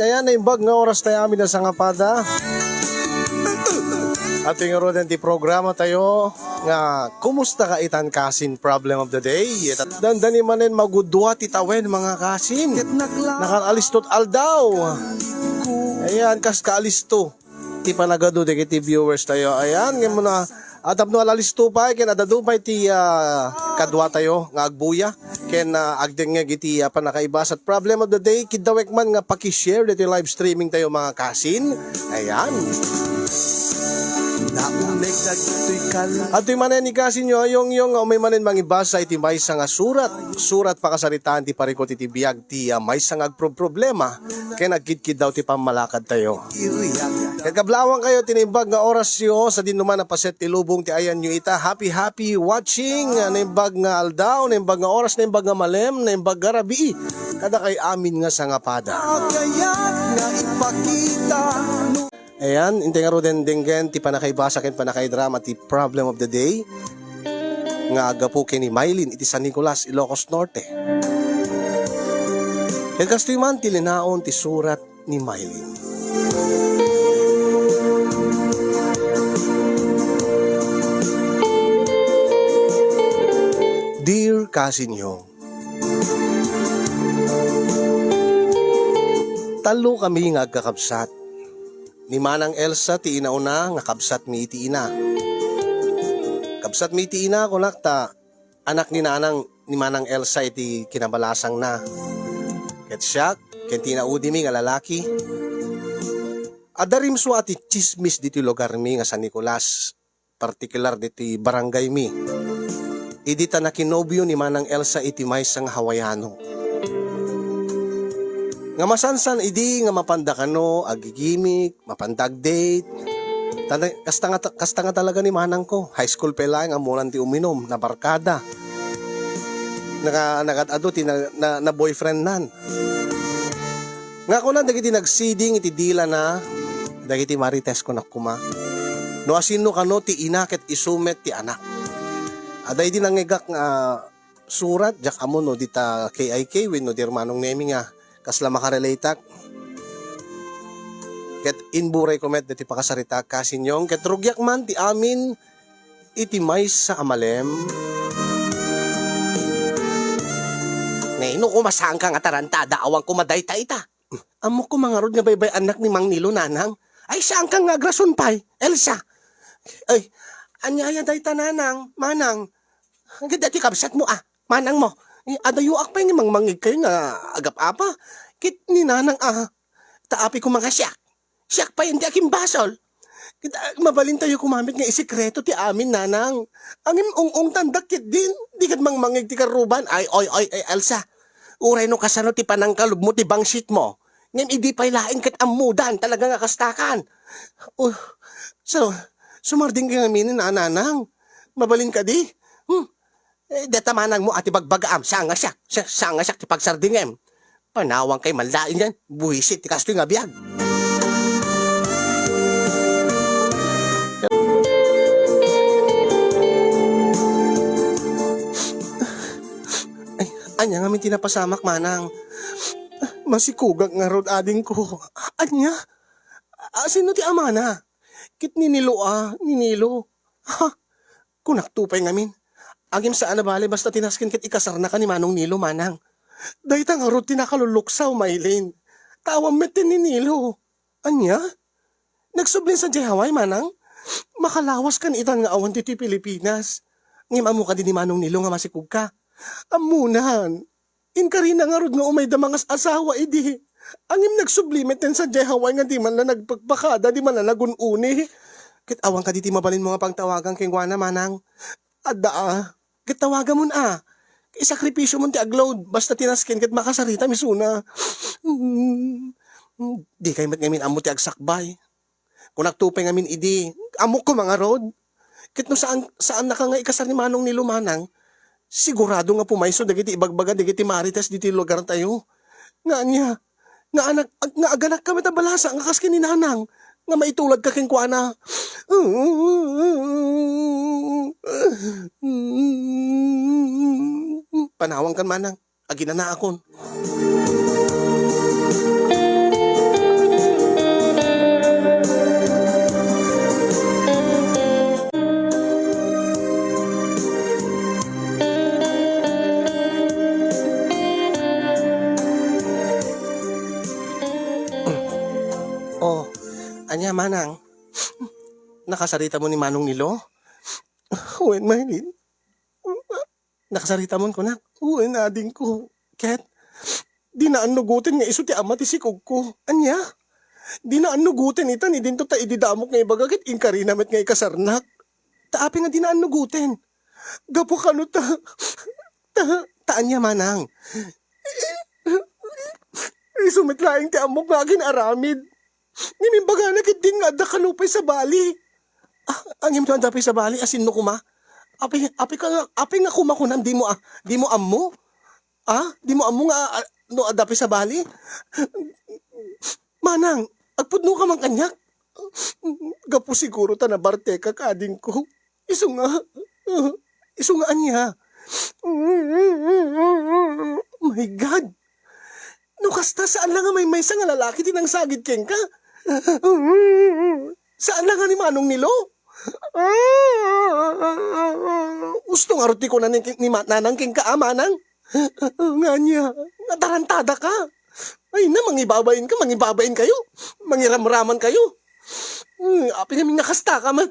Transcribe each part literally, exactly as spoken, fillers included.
Kaya naimbag nga oras tayo amin a sangapada. At tingaruden ti programa tayo nga kumusta ka itan kasin problem of the day. Dandani manen magudua ti tawen mga kasin. Nakaalistut aldaw. Ayan, kas kaalisto. Ti panagadu dagiti viewers tayo. Ayan, ngayon muna. At tapno alalisto pay, ken adadu pay ti, ah, kadua tayo nga agbuya. Ken, ah, agdengngeg iti, ah, panakaibasat problem of the day, kiddawek man nga paki-share ditoy live streaming tayo, mga kasin. Ayan. Nauneg dagitoy kal- At manen ni kasin nyo, ayong yung, nga umay manen mangibasa iti maysa nga surat. Surat pakasaritaan ti parikot iti biag ti, ah, maysa nga agproproblema ken agkidkiddaw ti pammalakad tayo. Ket kablawang kayo ti naimbag nga oras yo sa dinnuman a paset ti lubong ti ayan yo ita. Happy, happy watching. Ah, naimbag nga aldaw, naimbag nga oras, naimbag nga malem, naimbag nga rabii. Kada kay amin nga sangapada. Agayat nga ipakita no Ayan, intay ngaruden denggen ti panakaibasa ken panakaidrama ti problem of the day nga aggapu ken ni Mylene iti San Nicolas, Ilocos Norte. Ket kastoy man ti linaon ti surat ni Mylene. Dear Cousin Yong, tallo kami nga agkakabsat. Ni Manang Elsa ti inauna nga kabsatmi iti ina. Kabsatmi iti ina, kunak, ta anak ni Nanang ni Manang Elsa iti kinabalasangna. Ket siak, ken ti inaudimi nga lalaki, adda rimsua ti tsismis ditoy lugarmi nga San Nicolas, partikular ditoy barangaymi. Idi ta nakinobio ni Manang Elsa iti maysa nga Hawaiano. Nga masansan idi nga mapanda kano agigimik, mapanda agdate. Ta-, kasta nga ta-, kasta nga talaga ni manangko. High school pay laeng ammonan ti uminom, nabarkada. Naka-, nagad-adu ti na-, na-, na-boyfriendnan. Nga kuna dagiti nagsiding iti dilana, dagiti marites, kunak koma. No asino kano ti ina ket isu met ti anak. Adda idi nangngegak nga surat, diak ammo no dita K I K wenno di Hermanong Nemi nga kasla makarelateak. Ket imburayko met deti pakasaritaak, Cousin Yong, ket rugiak man ti amin iti maysa a malem. Nino koma, saanka nga tarantada, awan koma dayta ita. Ammok koma ngarud nga baybay-annak ni Mang Nilo, Nanang. Ay, saanka nga agrason pay, Elsa. Ay, ania aya dayta, Nanang, Manang? Dayta ti kabsatmo a, manangmo. Eh, adayoak pay nga mangmangngegkayo nga agap-apa. Ket ni Nanang a, ta apay koma nga siak. Siak pay ti akimbasol. Ket, ah, mabalintayo koma met nga isekreto ti amin, Nanang. Ngem ung-ungtandak ketdin, di ket mangmangngeg ti karruban. Ay, oy, oy, oy, Elsa. Uray no kasano ti panangkalubmo ti bangsitmo. Ngem idi pay laeng ket ammodan talaga nga kastakan. Oh, so, sumarding ka ngamin, Nanang. Mabalin kadi? Hmm. Eh, deta manangmo a ti bagbagaam, saan nga siak, sa-, saan nga siak ti pagsardingem. Panawan kay man laeng yan, buwisit ti kastoy nga biag. Ay, ania ngamin ti napasamak, Manang? Masikugak ngarud, adingko. Ania? A-, sino ti amana? Ket ni Nilo a, ni Nilo. Ha? Kunakto pay ngamin. Ngem saan a bale basta ti nasken ket ikasarnaka ni Manong Nilo, Manang. Dayta ngarud ti nakaluluksaw, Maylin. Ta awan met ti ni Nilo. Ania? Nagsublin sadiay Hawaii, Manang? Makalawas kan itan nga awan ditoy Pilipinas. Ngem ammo kadi ni Manong Nilo nga masikugka? Ammonan. Inkarina ngarud nga umayda mangas-asawa idi. Ngem nagsubli met ti sadiay Hawaii nga di man la nagpakpakada, di man la nagun-uni. Ket awan kadi ti mabalinmo nga pagtawagan kenkuana, Manang? Adda a. Ket tawagamon a. Isakripisyomon ti agload, basta ti nasken ket makasaritam isuna. Dikay met ngamin ammo ti agsakbay. Kunakto pay ngamin idi, ammok koma ngarud. Ket no saan, saannaka nga ikasar ni Manong Nilo, Manang, sigurado nga pumayso dagiti ibagbaga dagiti marites ditoy lugartayo. Nga ania? Nga anak, ag-, nga aganakka met a balasa nga kas ken ni Nanang, nga maituladka kenkuana. Panawankan, Manang. Aginanaakon. Manang, nakasaritam ni Manong Nilo? Wen, Maylin. Nakasaritam, kunak. Wen, adingko. Ket, dina annugoten nga isu ti ama ti sikogko. Ania? Dina annugoten ita ni dinto ta idi damok nga ibaga ket inkarina met nga ikasarnak. Ta apay nga dina annugoten? Gapu kano ta, ta, ta ania, Manang? Isu met laeng ti ammok nga agin-aramid. Ngem imbagana ketdin nga adda kano pay sabali. Ah, ngem no adda pay sabali, a sinno koma? Apay, apay ka nga, apay nga koma kunam, dimo, ah, dimo ammo? Ah, dimo ammo nga, ah, no adda pay sabali? Manang, agpudno ka man kaniak. Gapu siguro ta nabartekak, adingko. Isu nga, isu nga ania? My God! No kasta, saan la nga maymaysa nga lalaki ti nangsagid kenka? Saan la nga ni Manong Nilo? Gusto ngarud ti kuna ni, ni ma-, Nanang kenka, a, Manang? Nga ania? Natarantada ka? Ay na, mangibabain ka, mangibabain kayo. Mangiramraman kayo. Hmm, apay nga kasta ka met.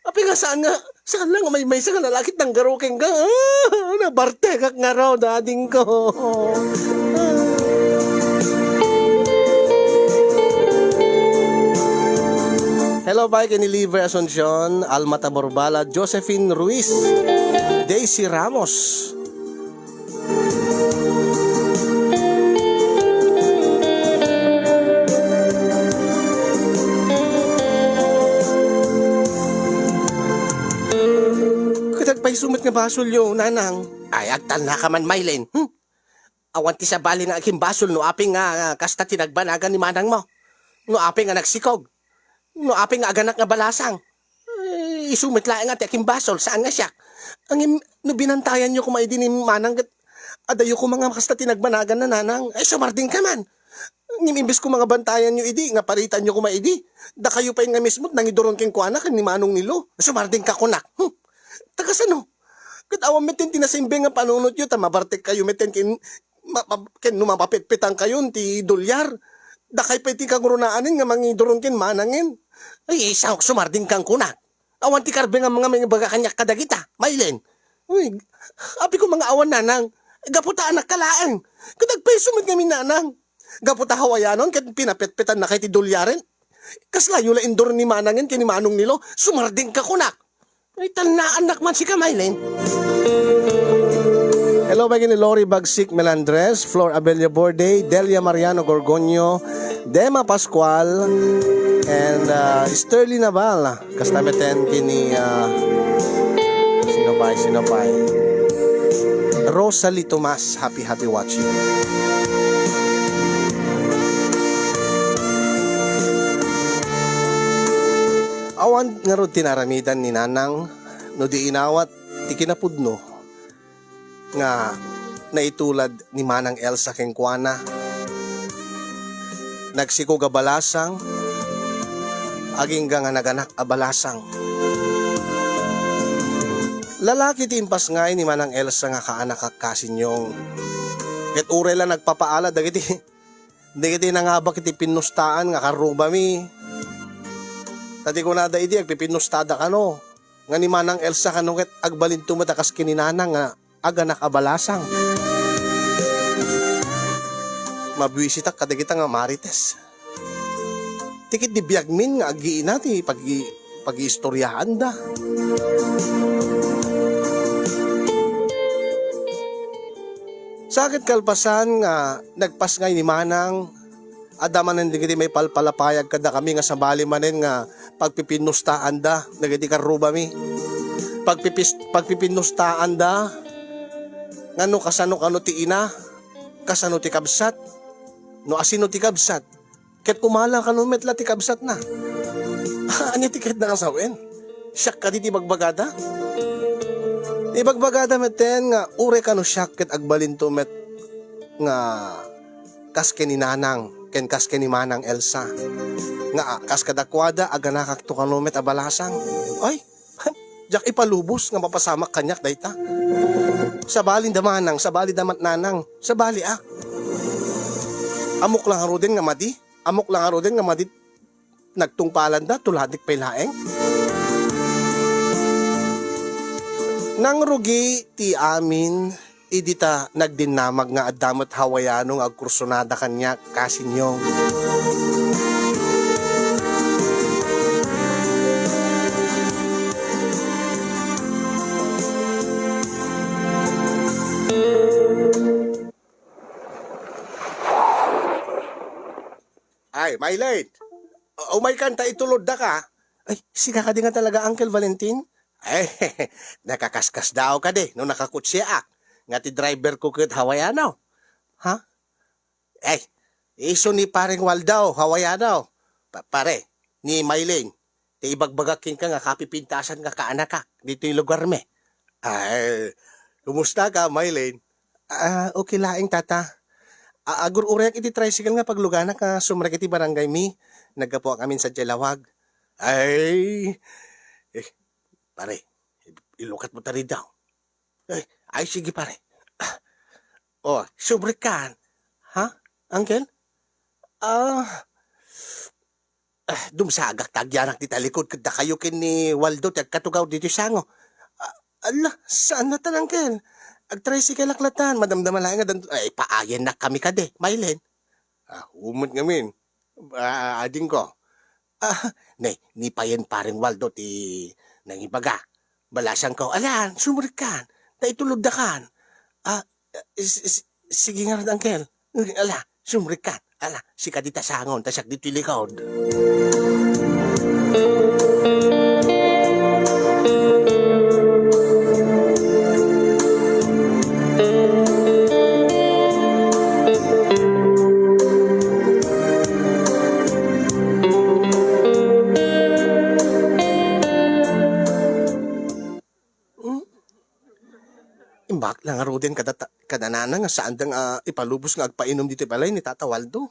Apay nga saan nga, saan la nga maymaysa nga lalaki ti nanggaro kenka? Ah, nabartekak ngarud, adingko. Hello, bye, ken ni Liver Asuncion, Alma Taborbala, Josephine Ruiz, Daisy Ramos. Ket agpayso met nga basolyo, Nanang. Ay, agtalna ka man, Maylin. Hmm? Awan ti sabali nga agimbasol no apay nga, ah, kasta ti nagbanagan ni manangmo. No apay nga nagsikog. No apay nga aganak nga balasang. Ay, isu met laeng nga ti agimbasol, saan nga siak. Ngem, no binantayanyo koma idi ni manang ket adayo koma nga kasta ti nagbanagan na, Nanang. Ay, sumardeng ka man. Ngem imbes koma nga bantayanyo idi, nga paritanyo koma idi, dakayo pay nga mismo nangiduron kenkuana ken ni Manong Nilo. Sumardeng ka kunak. Hmm. Ta kasano? Ket awan met ti nasimbeng nga panunotyo, ta mabartek kayo met ken, ma-, ma-, ken no mapapetpetan kayon ti dolyar, dakay pay ti kangrunaanen nga mangiduron ken manangen. Ay, isao, sumardeng kan kunak. Awan ti karbengan nga mangibaga kaniak kadagita, Maylin. Uy, apay koma nga awan, Nanang. Gapu ta anakka laeng. Ket agpayso met ngamin, Nanang. Gapu ta hawayanon ket pinapetpetannakay ti dolyaren. Kaslayo la induron ni manangen ken ni Manong Nilo, sumardeng ka kunak. Ay, talnaannak man sika, Maylin. Hello, bye ken ni Lori Bagsik Melandres, Flor Abella Borde, Delia Mariano Gorgonio, Dema Pascual, and, uh, Sterling Naval. Kasta met ken ni, uh, sino pay, sino pay? Rosalie Tomas, happy, happy watching. Awan ngarud ti naaramidan ni Nanang no di inawat ti kinapudno nga naitulad ni Manang Elsa kenkuana. Nagsikog a balasang, agingga nga naganak a balasang. Lalaki ti impasngay ni Manang Elsa nga kaanak a kasinyong. Ket uray la nagpapaala dagiti, dagiti nangabak iti pinnustaan nga karrubami. Ta ti kunada idi agpipinnustada kano, nga ni Manang Elsa kano ket agbalinto met a kas ken ni Nanang nga aganak a balasang. Mabuisitak kadagita nga marites. Ti ket di biagmin nga aggiina ti pagi-, pagiistoryaanda. Sa ket kalpasan nga nagpasngay ni Manang, adda manen dagiti maipalpalapayag kadakami nga sabali manen nga pagpipinnustaanda dagiti karrubami. Pagpipis-, pagpipinnustaanda nga no kasano kano ti ina, kasano ti kabsat, no asino ti kabsat, ket umala kano met la ti kabsatna. Ania ti kayatna nga sawen? Siak kadi ti ibagbagada? Ibagbagada metten nga uray kano siak ket agbalinto met nga kas ken ni Nanang ken kas ken ni Manang Elsa. Nga, ah, kas kadakuada, aganakakto kano met a balasang. Ay, diak ipalubos nga mapasamak kaniak dayta. Sabali da Manang, sabali da met Nanang, sabali a. Ammok la ngaruden nga madi, ammok la ngaruden nga madi, nagtungpalanda, tuladik pay laeng. Nangrugi ti amin idi ta nagdinnamag nga adda met Hawaiano nga agkursunada kaniak, kasinyo. Ay, Mylene! U-, umaykan ta itulodda ka. Ay, sika kadi nga talaga, Uncle Valentin? Ay, nakakaskasdaaw kadi no nakakotsiak, nga ti driver ko ket Hawaiano. Ha? Ay, isu ni Pareng Waldo, Hawaiano. Pa-, pare, ni Mylene, ti ibagbagak kenka nga kapipintasan nga kaanakak ditoy lugarmi. Ay, kumusta ka, Mylene? Ah, okay laeng, Tata. A-, agur-urayak iti tricycle nga pagluganak a sumrek iti barangaymi. Naggapuak ngamin sadiay lawag. Ay, eh, pare, ilukat mo ta ridaw. Ay, ay, sige, pare. Ah, oh, sumrek kan. Ha, Uncle? Ah, ah, dumsagak ta agyanak ti talikod ket dakayo ken ni Waldo ti agkatugaw ditoy sango. Ah, ala, saan latan, Uncle? Agtricycle-ak latan, madamdama laeng nga dan-, ay, paayennak kami kadi, Mylene. Ah, umot ngamin. Ah, adingko. Ah, ne, ni payen Pareng Waldo ti nangibaga. Balasangko, ala, sumrek kan. Ta itulodda kan. Ah, is-, is-, sige ngarud, Uncle. Ala, sumrek kan. Ala, sika dita sangon, ta siak ditoy likod. Hmm? Imbag la ngaruden kada ta-, kada nanang nga saanda nga ipalubos nga agpainom ditoy balay ni Tata Waldo.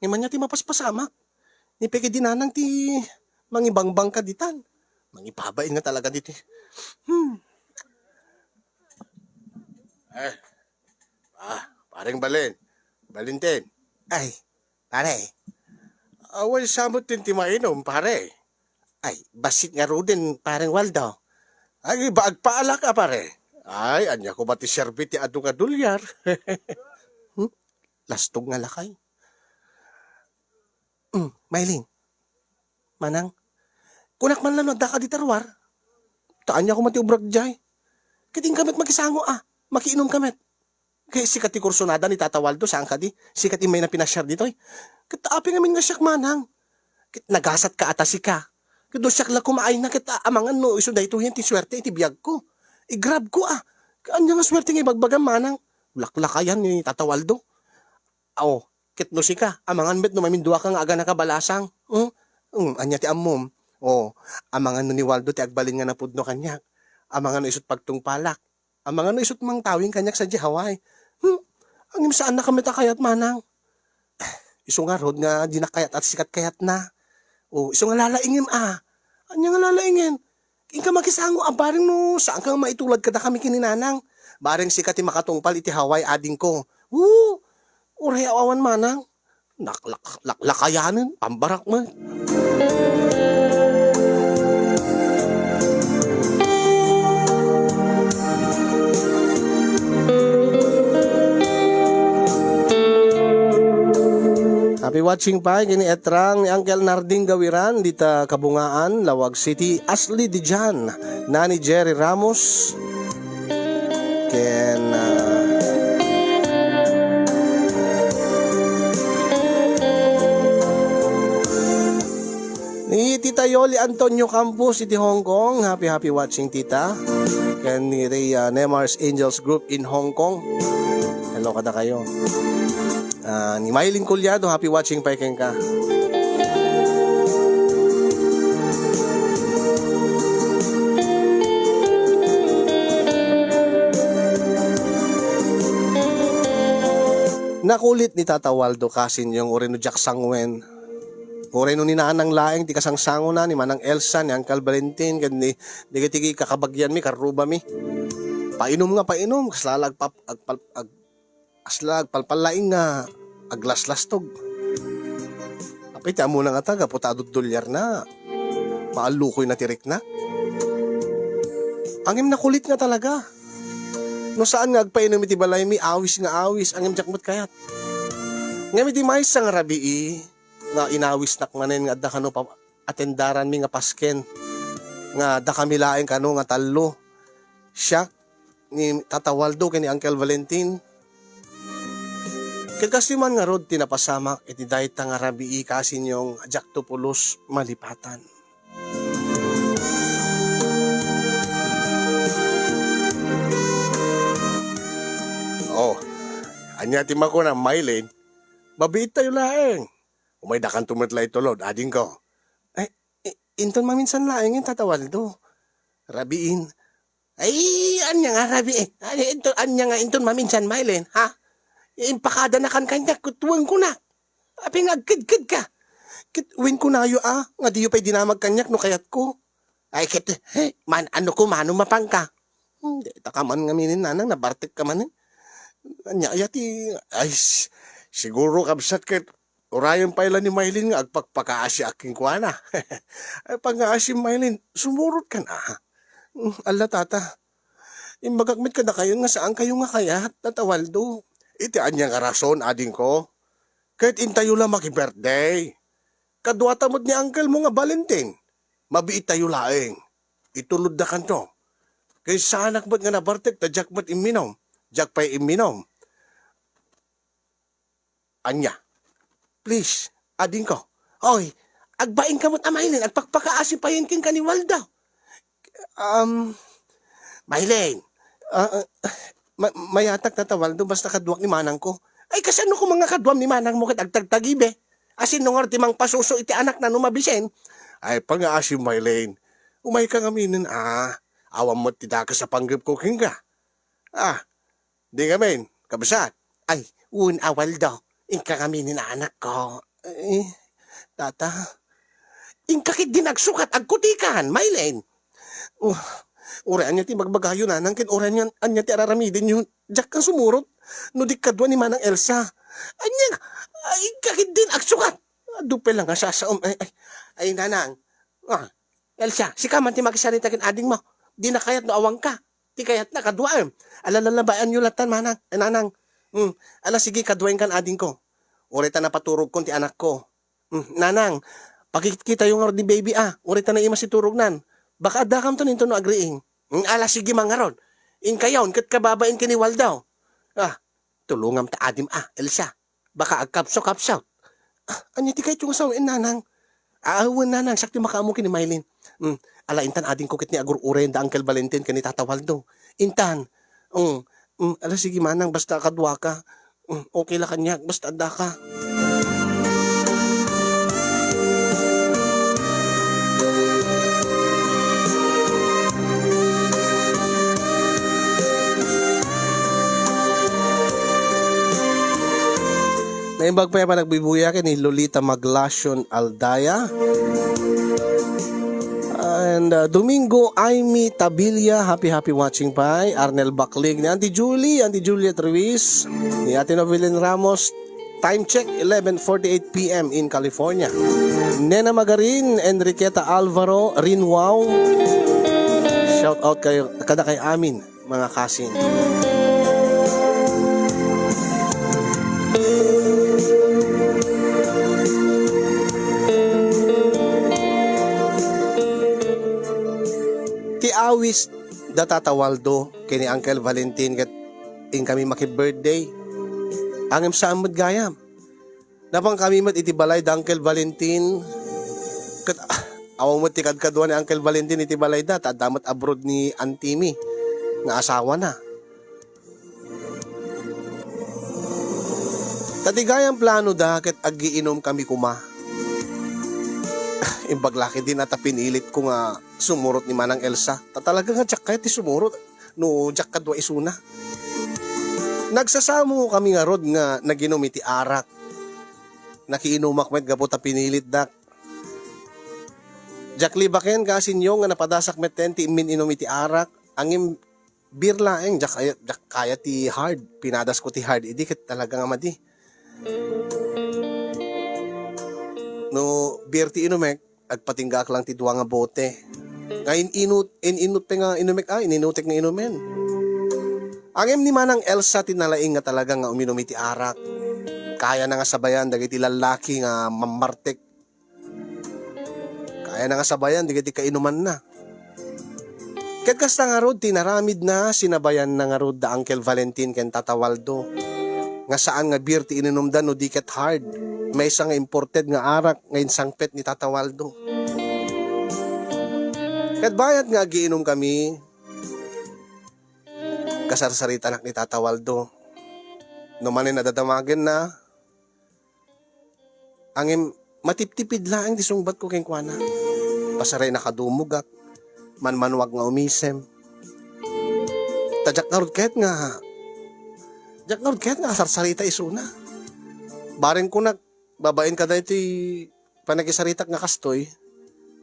Ngem ania ti mapaspasamak? Ni pay kadi nanang ti mangibangbang kaditan. Mangibabain nga talaga ditoy. Hmm. Eh. Ah, Pareng Balen. Balinten. Ay, pare. Awan samot ti mainom, pare. Ay, bassit ngaruden, Pareng Waldo. Ay, iba agpaalak a, pare. Ay, ania koma ti serbi ti adu nga dolyar? Hmm? Lastog nga lakay. Hmm, Mylene. Manang, kunak man la no addaka dita ruar. Ta ania koma ti ubrak diay. Ket inka met makisango a, makiinomka met. Ket sika ti kursunada ni Tata Waldo, saan kadi? Sika ti immay napinasiar ditoy. Ket apay ngamin nga siak manang? Ket nagasatka a ta sika. Ket no siak la koma ayna ket a-, amangan no isu daytoyen ti suerte iti biagko. I-grab ko a. Ket ania nga suerte nga ibagbagam manang? Laklakayan ni Tata Waldo. Aw, ket no sika, amangan met no maminduaka nga aganaka balasang. Hmm? Hmm, ania ti ammom? O, amangan no ni Waldo ti agbalin nga napudno kaniak. Amangan no isut pagtungpalak. Amangan no isut mangtawing kaniak sadiay Hawaii. Hmm? Ngem saannaka met a kayat manang. Isu ngarud nga dinak kayat a sikat kayatna. O, isu nga lalaingem a. Ania nga lalaingen? Inka makisango a bareng no saanka nga maitulad kadakami ken ni nanang. Bareng sika ti makatungpal iti Hawaii, adingko. Woo! Uray awan manang. Naklak-, laklakayanen, pambarak met. Happy watching pay ken ni Etrang, ni Uncle Narding Gawiran, dita Kabungaan, Laoag City, Ashley Dijan, Nani Jerry Ramos, ken, ah, ni Tita Yoli Antonio Campos iti Hong Kong. Happy, happy watching, Tita. Ken ni Rhea Nemar's Angels Group in Hong Kong. Hello kadakayo. Ah, ni Mylene Collado, happy watching pay kenka. Nakulit ni Tata Waldo, kasinyo, uray no diak sanguen. Uray no ni Nanang laeng ti kasangsangona, ni Manang Elsa, ni Uncle Valentin, ken ni, dagiti kakabagianmi, karrubami. Painom nga painom, kasla la agpap-, agpal-, ag-, Kasla agpalpallaing nga aglaslastog. Pay ti ammona ngata, gapu ta adudduliarna, maallukoyna ti rikna. Ngem nakulit nga talaga. No saan nga agpainom iti balaymi, awis nga awis, ngem diak met kayat. Ngem iti maysa nga rabii, nga inawisnak manen nga adda kano pa-, atendaranmi nga pasken, nga dakami laeng kano nga tallo. Siak, ni Tata Waldo ken ni Uncle Valentin. Ket kastoy man ngarud ti napasamak iti dayta nga rabii, kaasinyong, a diakto pulos malipatan. Oh, ania ti makuna, Maylin? Mabiittayo laeng. Umaydakanto met la itulod, adingko. Ay, i-, inton maminsan laengen, Tata Waldo. Rabiin. Ay, ania nga rabii? Ay, inton, ania nga inton maminsan, Maylin, ha? Impakadanakan kaniak, ket wenkunak. Apay nga agkedkedka? Ket wenkunayo a, nga diyo pay dinamag kaniak no kayatko. Ay, ket, man, ano ko, mano mapanka? Hmm, dayta ka man ngamin, nanang, nabartekka manen. Ania aya ti, ay, s-, siguro, kabsat, ket urayen pay la ni Maylin nga agpakpakaasiak kenkuana. Ay, pangngaasim, Maylin, sumurotkan a. Hmm, alla, Tata. Imbagak met kadakayo nga saankayo nga kayat, Tata Waldo. Iti ania nga rason, adingko? Ket intayo la maki-birthday. Kaduata met ni uncle mo nga Valentin. Mabiittayo laeng. Ituloddakanto. Ket saanak met nga nabartek ta diak met imminom. Diak pay imminom. Ania? Please, adingko. Oy, agbainka met a, Maylin, agpakpakaasi payen kenka ni Waldo. Um, Maylin, ah, ah, ma-, mayatak, Tata Waldo, basta kaduak ni manangko. Ay, kasano koma nga kaduam ni manangmo ket agtagtagibe? Asin no ngarud ti mangpasuso iti anakna no mabisen? Ay, pangngaasim, Maylin. Umayka ngaminen a. Awan met ti dakes a panggepko kenka. Ah, di ngamin, kabsat. Ay, wen a, Waldo. Inka ngaminen a anakko. Eh, Tata. Inka ketdin agsukat, agkutikan, Maylin. Uh, uray ania ti bagbagayo, nanang, ken uray ania, ania ti araramidenyo. Diak nga sumurot no di kadua ni Manang Elsa. Ania, ay, inka ketdin agsukat. Adu pay la nga sasaom. Ay, ay, ay, nanang. Ah, Elsa, sika man ti makisarita ken adingmo. Dina kayat no awanka. Ti kayatna, kaduaem. Ala, lalabayanyo latan, manang, eh, nanang. Hmm, ala, sige, kaduaenkan adingko. Uray ta napaturogkon ti anakko. Hmm, nanang, pakitkitayo ngarud ni baby a. Uray ta naima si turognan. Baka addakamto ninto no agriing. Hmm, ala, sige man ngarud. Inkayon, ket kababain ken ni Waldo. Ah, tulongam ta adim a, Elsa. Baka agkapso-kapso. Ah, ania ti kayatyo nga sawen, nanang? Ah, wen, nanang, siak ti makaammo ken ni Maylin. Mm, ala, intan adingko ket ni agur-urayen da Uncle Valentin ken ni Tata Waldo. Intan. Mm, mm, ala, sige, manang, basta kaduaka. Mm, okay la kaniak, basta addaka. Naimbag pay a panagbibuya ken ni Lolita Maglasion Aldaya. And, uh, Domingo Aimee Tabilia, happy, happy watching pay. Arnel Baklig, ni Auntie Julie, Auntie Juliet Ruiz, ni Ate Novelyn Ramos. Time check, eleven forty-eight P M in California. Nena Magarin, Enriqueta Alvaro, Rinwao. Shout out kayo, kada kay amin, mga kasin. Ti awis da Tata Waldo ken ni Uncle Valentin ket inkami maki-birthday. Ngem saan met gayam. Napankami met iti balay da Uncle Valentin. Ket, ah, awan met ti kadkadua ni Uncle Valentin iti balayda, ta adda met abroad ni Auntie Mi nga asawana. Ta ti gayam planoda ket agiinomkami koma. Imbag la ketdin a ta pinilitko nga sumurot ni Manang Elsa. Ta talaga nga diak kayat ti sumurot no diak kadua isuna. Nagsasamokami ngarud nga naginom iti arak. Nakiinumak met gapu ta pinilitdak. Diak libaken, kasinyo, nga napadasak metten ti immin-inum iti arak. Ngem beer laeng, diak kayat, diak kayat ti hard. Pinadasko ti hard idi ket talaga nga madi. No beer ti inumek, agpatinggaak lang ti dua nga bote. Nga in-inut, in-inut pay nga inumek, ah, in-inutek nga inumen. Ngem ni Manang Elsa ti nalaing nga talaga nga uminum iti arak. Kayana nga sabayan dagiti lallaki nga mammartek. Kayana nga sabayan dagiti kainumanna. Ket kasta ngarud ti naramidna, sinabayanna ngarud da Uncle Valentin ken Tata Waldo, nga saan nga beer ti ininumda no di ket hard, maysa nga imported nga arak nga insangpet ni Tata Waldo. Ket bayat nga agiinumkami, kasarsaritanak ni Tata Waldo. No manen a dadamagenna, ngem matiptipid laeng ti sungbatko kenkuana. Pasaray nakadumogak, manmanuak nga umisem. Ta diak ngarud ket nga, diak ngarud ket nga kasarsarita isuna. Bareng kunak, babaen kadaytoy panakisaritak nga kastoy,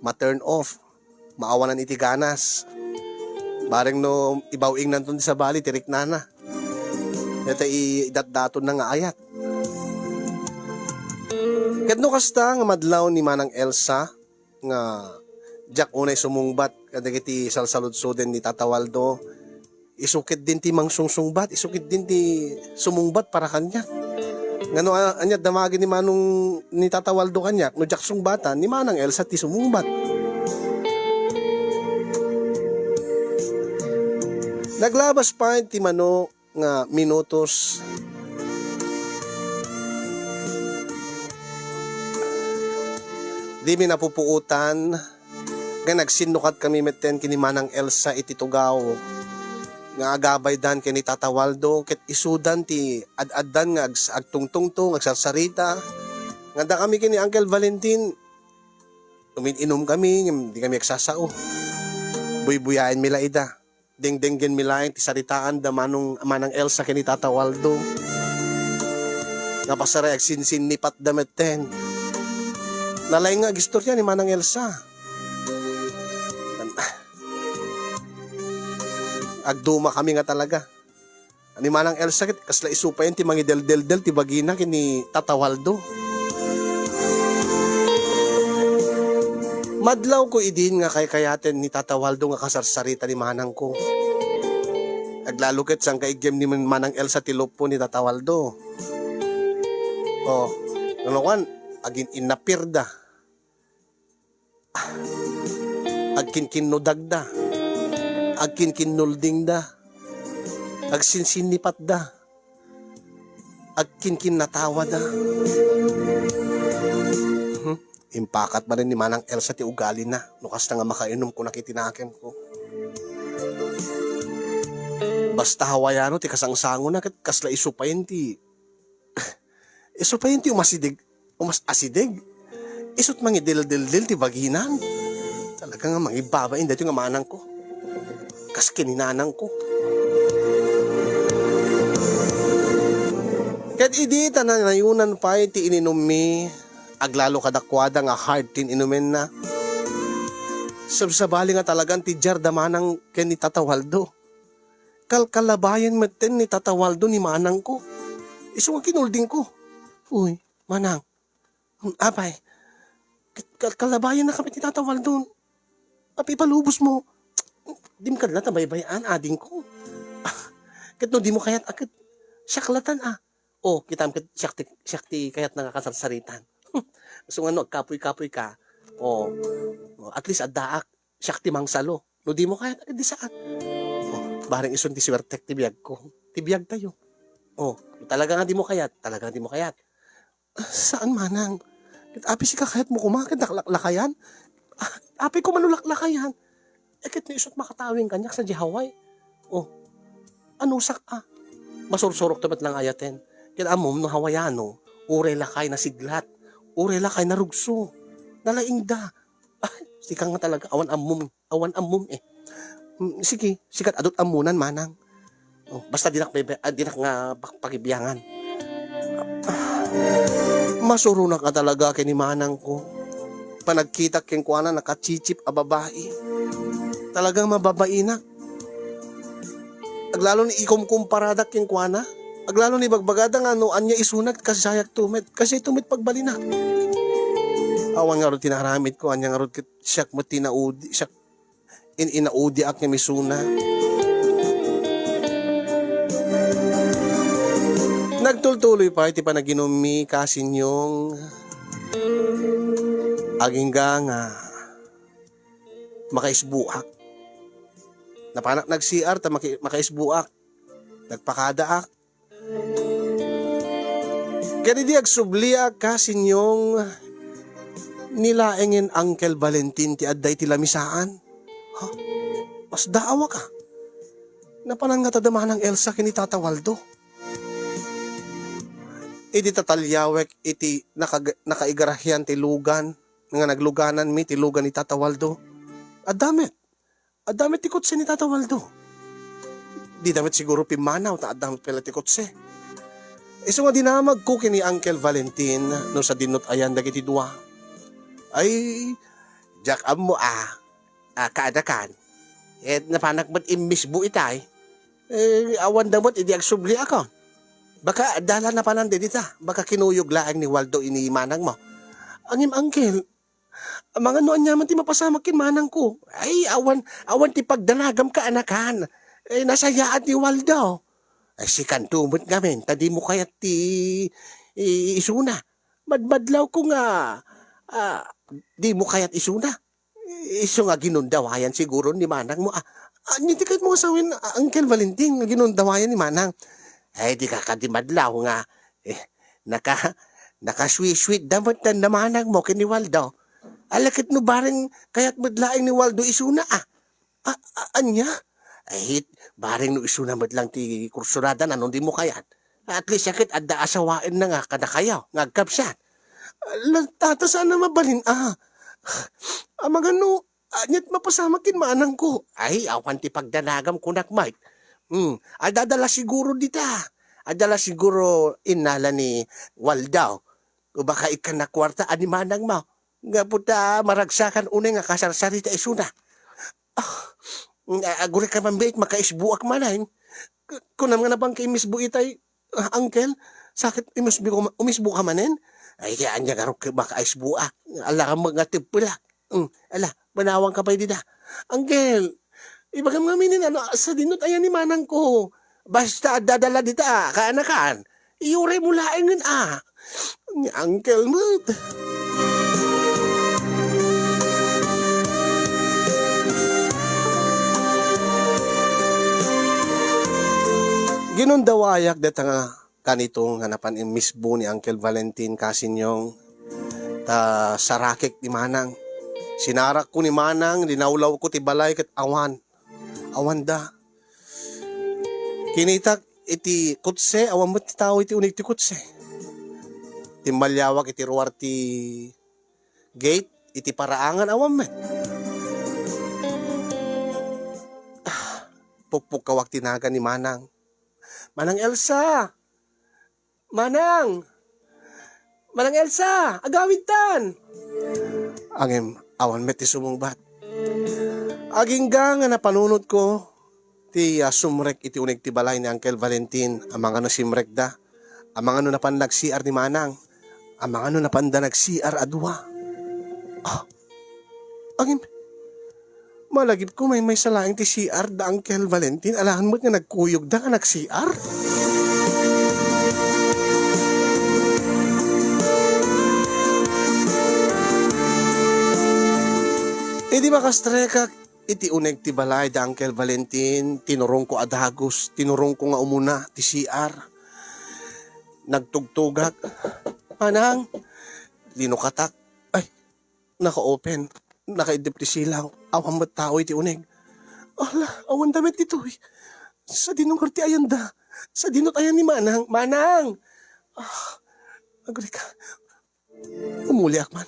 ma-turn off, maawanan iti ganas. Bareng no ibaw-ingnanton ti sabali ti riknana. Dayta i-, idatdatonna nga ayat. Ket no kasta nga madlaw ni Manang Elsa nga diak unay sumungbat kadagiti salsaludsoden ni Tata Waldo, isu ketdin ti mangsungsungbat, isu ketdin ti sumungbat para kaniak. Ngano, a-, ania damagen ni Manong, ni Tata Waldo kaniak? No diak sungbatan, ni Manang Elsa ti sumungbat. Naglabas pay ti mano nga minutos. Dimi napupuotan nga nagsinnukatkami metten ken ni Manang Elsa iti tugaw nga agabaydan ken ni Tata Waldo, ket isudan ti ad-addan nga ags-, agtungtungtong, agsarsarita. Nga dakami ken ni Uncle Valentin, umin-inumkami, ngem dikami agsasao. Buybuyaenmi la ida. Dengdenggenmi laeng ti saritaan da Manong, Manang Elsa ken ni Tata Waldo. Nga pasaray agsinsinnipatda metten. Nalaing nga agistorya ni Manang Elsa. Agdumakami nga talaga. Ni Manang Elsa ket kasla isu payen ti mangideldeldel ti bagina ken ni Tata Waldo. Madlawko idin nga kaykayaten ni Tata Waldo nga kasarsarita ni manangko. Aglalo ket saan kaiggem ni Manang Elsa ti luppo ni Tata Waldo. Oh, ngano kuan, agin-innapirda. Agkinkinnudagda. Agkinkinnuldingda. Agsinsinnipatda. Agkinkinnatawada. Hmm? Impakat manen ni Manang Elsa ti ugalina no kasta nga makainom kunak iti nakemko. Basta Hawaiano ti kasangsangona ket kasla isu payen ti Isu payen ti umasideg, umas-asideg. Isut' mangideldeldel ti baginan. Talaga nga mangibabain daytoy nga manangko. Kas ken ni nanangko. Ket idi ta nanayonan pay ti ininummi, aglalo kadakuada nga hard ti inumenna. Sabsabali nga talagan ti diar da manang ken ni Tata Waldo. Kalkalabayen metten ni Tata Waldo ni manangko. Isu nga kinuldingko. Uy, manang. Hmm, apay. Kal-, kalkalabayen na kami ti Tata Waldo. Apay ipalubos mo. Dim kadla ta baybay-an, adingko. Ket no dimo kayat a ket siak latan a. Oh, kitam ket siak ti, siak ti kayat nga kasarsaritan. So, ngano, agkapuy-kapuy ka. Oh, oh, at least addaak. Siak ti mangsalo. No dimo kayat, ket di saan. Oh, bareng isun ti suertek ti biagko. Ti biagtayo. Oh, talaga nga dimo kayat, talaga nga dimo kayat. Ah, saan manang? Ket apay sika kayatmo koma, ket laklakayan? Ah, apay koma no laklakayan? Eh, ket no isut' makatawing kaniak sadiay Hawaii. Oh, anusak a. Masursurok to met lang ayaten. Ket ammom no Hawaiano, uray lakay nasiglat, uray lakay narugso. Nalaingda. Ah, sika nga talaga, awan ammom. Awan ammom eh. Mm, sige, sikat adut ammonan manang. Oh, basta dinak bebe-, ah, dinak nga pak-, pagibiangan. Masuronak nga talaga ken ni manangko. Panagkitak kenkuana, nakatsitsip a babai. Talagang mababainak. Aglalo ni ikumkumparadak kenkuana. Aglalo ni bagbagada nga no ania isuna, kasiayak tumet. Kasiay tumet pagbalina. Awan ngarud ti naaramidko, ania ngarud ket siak met ti inaudi, siak in-, inaudiak nga misuna. Nagtultuloy pay ti panaginummi, kasinyong, agingga nga makaisbuak. Napanak nag-C R ta maki-, makaisbuak. Nagpakadaak. Ket idi agsubliak, kasinyong, ni laengen Uncle Valentin ti adda iti lamisaan. Ha? Masdaawak a. Napanan ngata da Manang Elsa ken ni Tata Waldo. Idi tataliawek iti nakag-, nakaigarahian ti lugan, nga naglugananmi ti lugan ni Tata Waldo, adda met. Adda met ti kotse ni Tata Waldo. Dida met siguro pimmanaw ta adda met pay la ti kotse. Isu nga dinamagko ken ni Uncle Valentin no sadinno ti ayan dagiti dua. Ay, diak ammo a, a, kaadakan. Et napanak met immisbo itay. Eh, awan da met idi agsubliakon. Baka adda la napanan dita. Baka kinuyog laeng ni Waldo ni manangmo. Ngem, Uncle, amangan no aniaman ti mapasamak ken manangko. Ay, awan, awan ti pagdanagam, kaanakan. Eh, nasayaat ni Waldo. Ay, sikanto met ngamin, ta dimo kayat ti i-, isuna. Madmadlawko nga, ah, dimo kayat isuna. Isu nga ginundawayan siguro ni manangmo. Ah, ania ti kayatmo nga sawen, ah, Uncle Valentin, nga ginundawayan ni manang? Ay, dika kadi madlaw nga, eh, naka-, nakasweet-sweet da met da manangmo ken ni Waldo. Ala ket no bareng kayat met laeng ni Waldo isuna, ah. Ah, ah, ania? Ay, bareng no isuna met lang ti kursunada, no dimo kayat. At least, ket adda asawaenna nga kadakayo, nga agkabsat. Ala, tata, saan a mabalin, ah. Amangan no, aniat mapasamak ken manangko. Ay, awan ti pagdanagam, kunak, Mike. Hmm, adda la siguro dita. Adda la siguro innala ni Waldo. O baka ikkan na kuarta a ni manangmo. Gapu ta maragsakan unay nga kasarsarita isuna. Ah, agurek ka man, Mike, makaisbuak manen. Ku-, kunam nga napan ka immisbo itay, ah, Uncle, sakit, imisbo ka ma-, umisbo ka manen? Ay, kaya ania ngarud ka makaisbuak. Ala ka nga tippelak. Hmm, ala, manawanka pay dida. Uncle, ibagam ngamin, ano, sadinno ti ayan ni manangko. Basta adda la dita, kaanakan. Iyuray mo laengen, ah. Ni Uncle met. Ginundawayak deta nga kanito nga napan immisbo ni Uncle Valentin, kasinyong, ta sarakek ni manang. Sinarakko ni manang, linawlawko ti balay ket awan. Awanda. Kinitak iti kotse, awan met ti tao iti uneg ti kotse. Timmaliawak iti ruar ti gate, iti paraangan, awan met. Ah, pukpukkawak ti nagan ni Manang. "Manang Elsa! Manang! Manang Elsa! Agawidtan!" Ngem awan met ti sumungbat. Agingga nga napanunotko ti, ah, sumrek iti uneg ti balay ni Uncle Valentin, amangan no simrekda, amangan no napan nag-C R ni Manang, amangan no napanda nag-C R a dua. Ah, ngem, malagipko, maymaysa laeng ti C R da Uncle Valentin, alaen met nga nagkuyogda nga nag-C R. Idi makastrekak iti uneg ti balay da Uncle Valentin, tinurongko a dagus, tinurongko nga umuna ti C R. Nagtugtugak. "Manang!" Linukatak. Ay, naka-open. Nakaiddep ti silaw. Awan met tao iti uneg. "Ala, awanda met ditoy. Sadino ngarud ti ayanda? Sadino ti ayan ni Manang? Manang!" Ah, agrika. Umuliak man.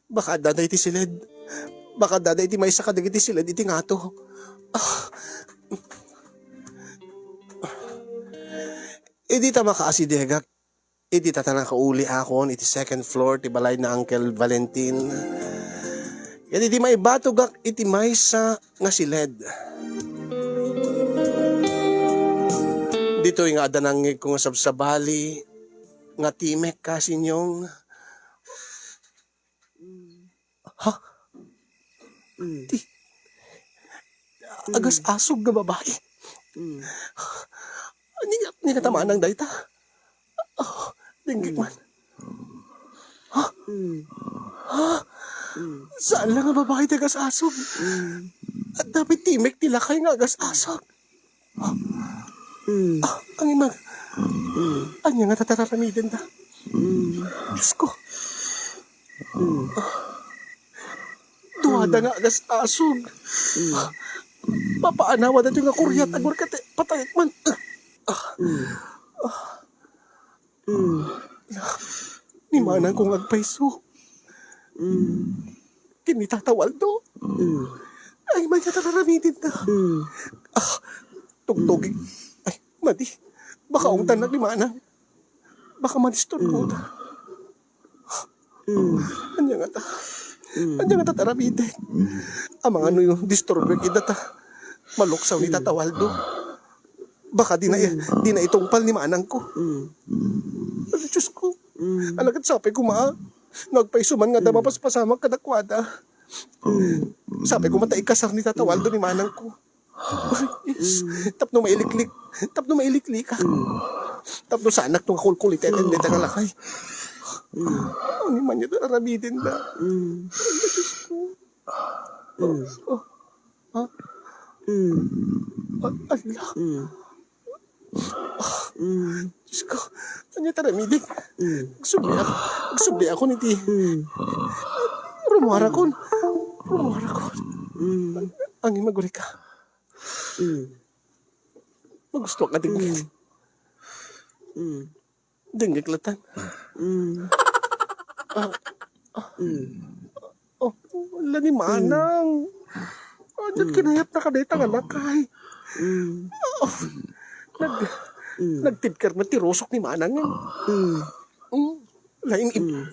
Baka adda dayta iti siled. Baka adda dayta iti maysa kadagiti siled iti ngato. Ah. Idi ta makaasidegak, idi ta, ta nakauliakon iti second floor ti balay ni Uncle Valentin. Ket idi maibatogak iti maysa nga siled. Ditoy nga adda nangngegko nga sabsabali, nga timek, kasinyong. Ha? Mm. Ti, Mm. agas-asog nga babai. Mm. Ni, ni katamanang dayta. Oh, dinggit Mm. man. Ha? Mm. Ha? Mm. Saan lang nga babai ti agas-asog? Mm. Adda pay timek ti lakay nga agas-asog. Mm. Ah, ang imag. Mm. Ania nga tatararamiden da? Mm. Diyos ko. Mm. Duada Mm. nga agas-asog. Mm. Papaanawa daytoy nga kuriat, Mm. agor ka ti patayek man. Ah. Mm. Mm. Ni manang ko nga agpayso. Mm. Ken ni Tata Waldo. Mm. Ay, may katararamiden da. Mm. Ah, tugtugig. Mm. Ay, madi. Baka Mm. ungtan na ni manang. Baka madisturbo Mm. da. Mm. Ania nga ta? Mm. Ania nga ta taramiden? Amangan no disturbo ida ta. Maluksaw ni Mm. Tata Waldo. Baka di na, Mm. di na itungpal ni manang ko. Mm. Ay, Diyos ko. Mm. Alagad sapay ko, ma, nga agpayso man nga adda Mm. mapaspasamak kadakuada. Mm. Sapay ko, ma, ta ikasar ni Tata Waldo ni manang ko. Yes. Mm. Tapno mailiklik. Tapno mailiklika. Mm. Tapno saanak to nga kulkuliten Mm. dita nga lakay. Mm. Ania man ita aramiden da? Mm. Ay, Diyos ko. Mm. Oh. Ha? Mm. Ah, ala. Mm. Mm. Diyos ko, ania ti aramidek? Mm. Agsubli ako. Agsubli ako iti Mm. rumuarakon. Rumuarakon. Mm. Ang imagurika. Mm. Magusto ka din. Mm. Mm. Dinggit latan. Mm. Ah, ah. Mm. Oh, ala ni Mm. manang. Ania Mm. kinayatna kadayta nga lakay? Mm. Oh, nag-, Mm. nagtibker met ti rusok ni manang. Mm. Mm. Lain ib-, Mm.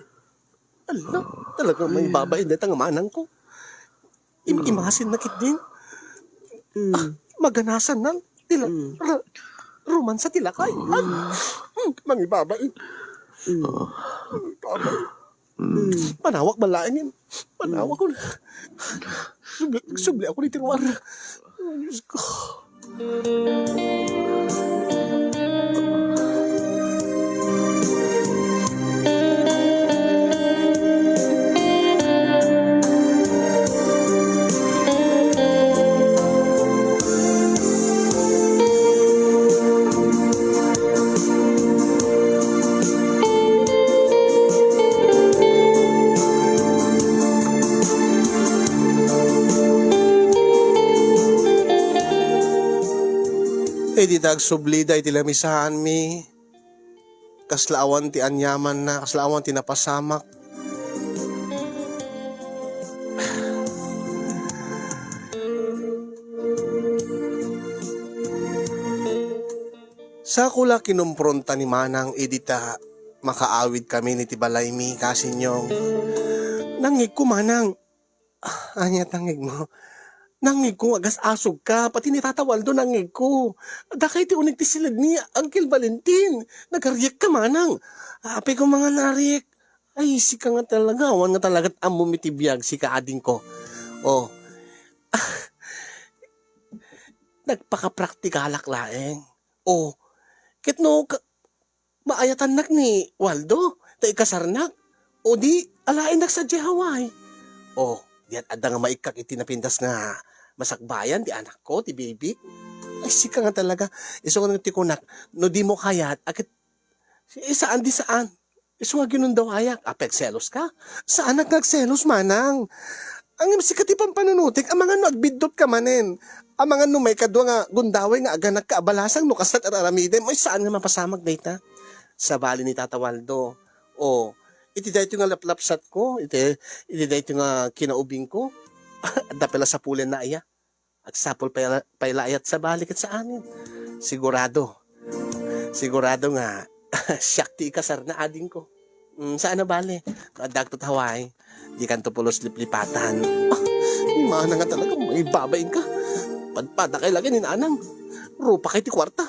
Ala, talaga Mm. mangibabain dayta nga manang ko. Im-, Mm. imasin na ketdin. Mm. Ah, maganasan na. Tila-, Mm. ra-, romansa ti lakay. Ay, Mm. mm, mangibabain. Mm. Mangibabain. Mm. Panawak man laeng. Panawak Mm. ko na. Subli, subli ako ni tiruar. Ay, Diyos ko. Idi ta agsublida iti lamisaanmi, kasla awan ti aniamanna, kasla awan ti napasamak. Sako la kinumpronta ni Manang idi ta makaawidkami iti balaymi, kasinyong. Nangngegko, Manang. Ah, ania ti nangngegmo? Nangngegko nga agas-asogka, pati ni Tata Waldo nangngegko. Dakay ti uneg ti siled ni Uncle Valentin. Nagariekka, Manang. Apay ko nga nariek. Ay, sika nga talaga. Awan nga talaga ammom iti biag, sika adingko. Oh. Nagpakapraktikalak laeng. Oh. Ket no ka-, maayatannak ni Waldo, ta ikasarnak. O di, alaennak sadiay Hawaii. Oh, diay adda nga maikkak iti napintas nga masakbayan ti anakko, ti baby. Ay, sika nga talaga. Isu nga ti kunak, no dimo kayat, a ket, saan di saan. Isu nga ginundawayak, apay agseloska? Saanak nga agselos, Manang. Ngem sika ti pampanunotek, amangan no agbiddutka manen. Amangan no maikadua nga gundaway nga aganakka a balasang no kasla ti ar-aramidem. Ay, saan nga mapasamak dayta? Sabali ni Tata Waldo. O, iti daytoy nga laplapsatko, iti, iti daytoy nga kinaubingko, adda pay la sapulenna aya? Agsapul pay la, pay la aya ti sabali ket saanen. Sigurado. Sigurado nga siak ti ikasarna, adingko. Mm, saan a bale. No adda agtataway, dikanto pulos liplipatan. Ah, ni Manang nga talaga, mangibabain ka. Padpadakay lagi ni Nanang. Rupakay ti kuarta.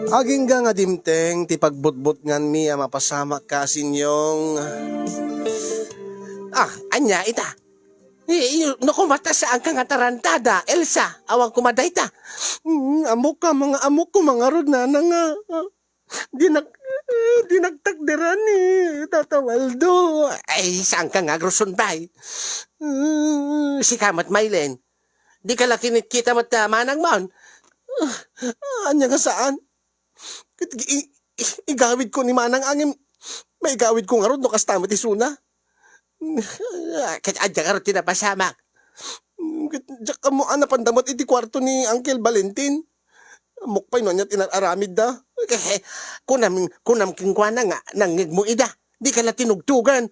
Agingga nga dimteng ti pagbutbutnganmi a mapasamak, Kasinyong. Ah, ania ita? I-, i-, no kumata, saanka nga tarantada, Elsa? Awan koma dayta. Mm, ammok ka, mga ammok ko, mga rod, nanang, ah. Dinak-, dinaktakderan ni Tata Waldo. Ay, saanka nga agruson, bay? Mm, sika met, Maylen. Dika la kinitkita met, ah, manangmon? Ah, ania nga saan? Ket i-, i-, igawidko ni manang ngem maigawidko ngarud no kasta met isuna. Ket adda ngarud ti napasamak. Ket diak ammo a napanda met iti kuarto ni Uncle Valentin. Ammok pay no ania ti inar-aramidda. Kunam, kunam kenkuana nga nangngegmo ida. Dika la tinugtogan.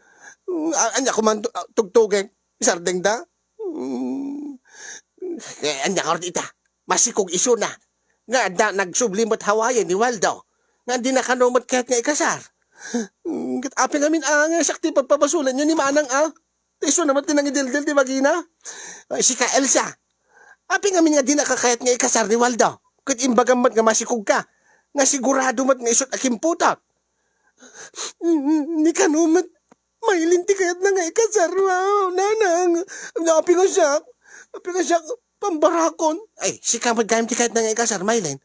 A-, ania koman tu-, tugtogek? Isardengda? Mm. Eh, ania ngarud ita? Masikog isuna. Nga adda nagsubli met hawayen ni Waldo. Nga dina kano met kayat nga ikasar. Mm, ket apay ngamin a nga siak ti pagpabasolanyo ni manang a? Ta isuna met ti nangidildil ti bagina. Ay, sika, Elsa. Apay ngamin nga dinaka kayat nga ikasar ni Waldo? Ket imbagam met nga masikogka. Nga sigurado met nga isut a kimputak. Mm, ni kano met Maylin ti kayatna nga ikasar, wow, nanang. Apay nga siak, apay nga siak, pambarakon. Ay, sika met gayam ti kayatna nga ikasar, Maylin.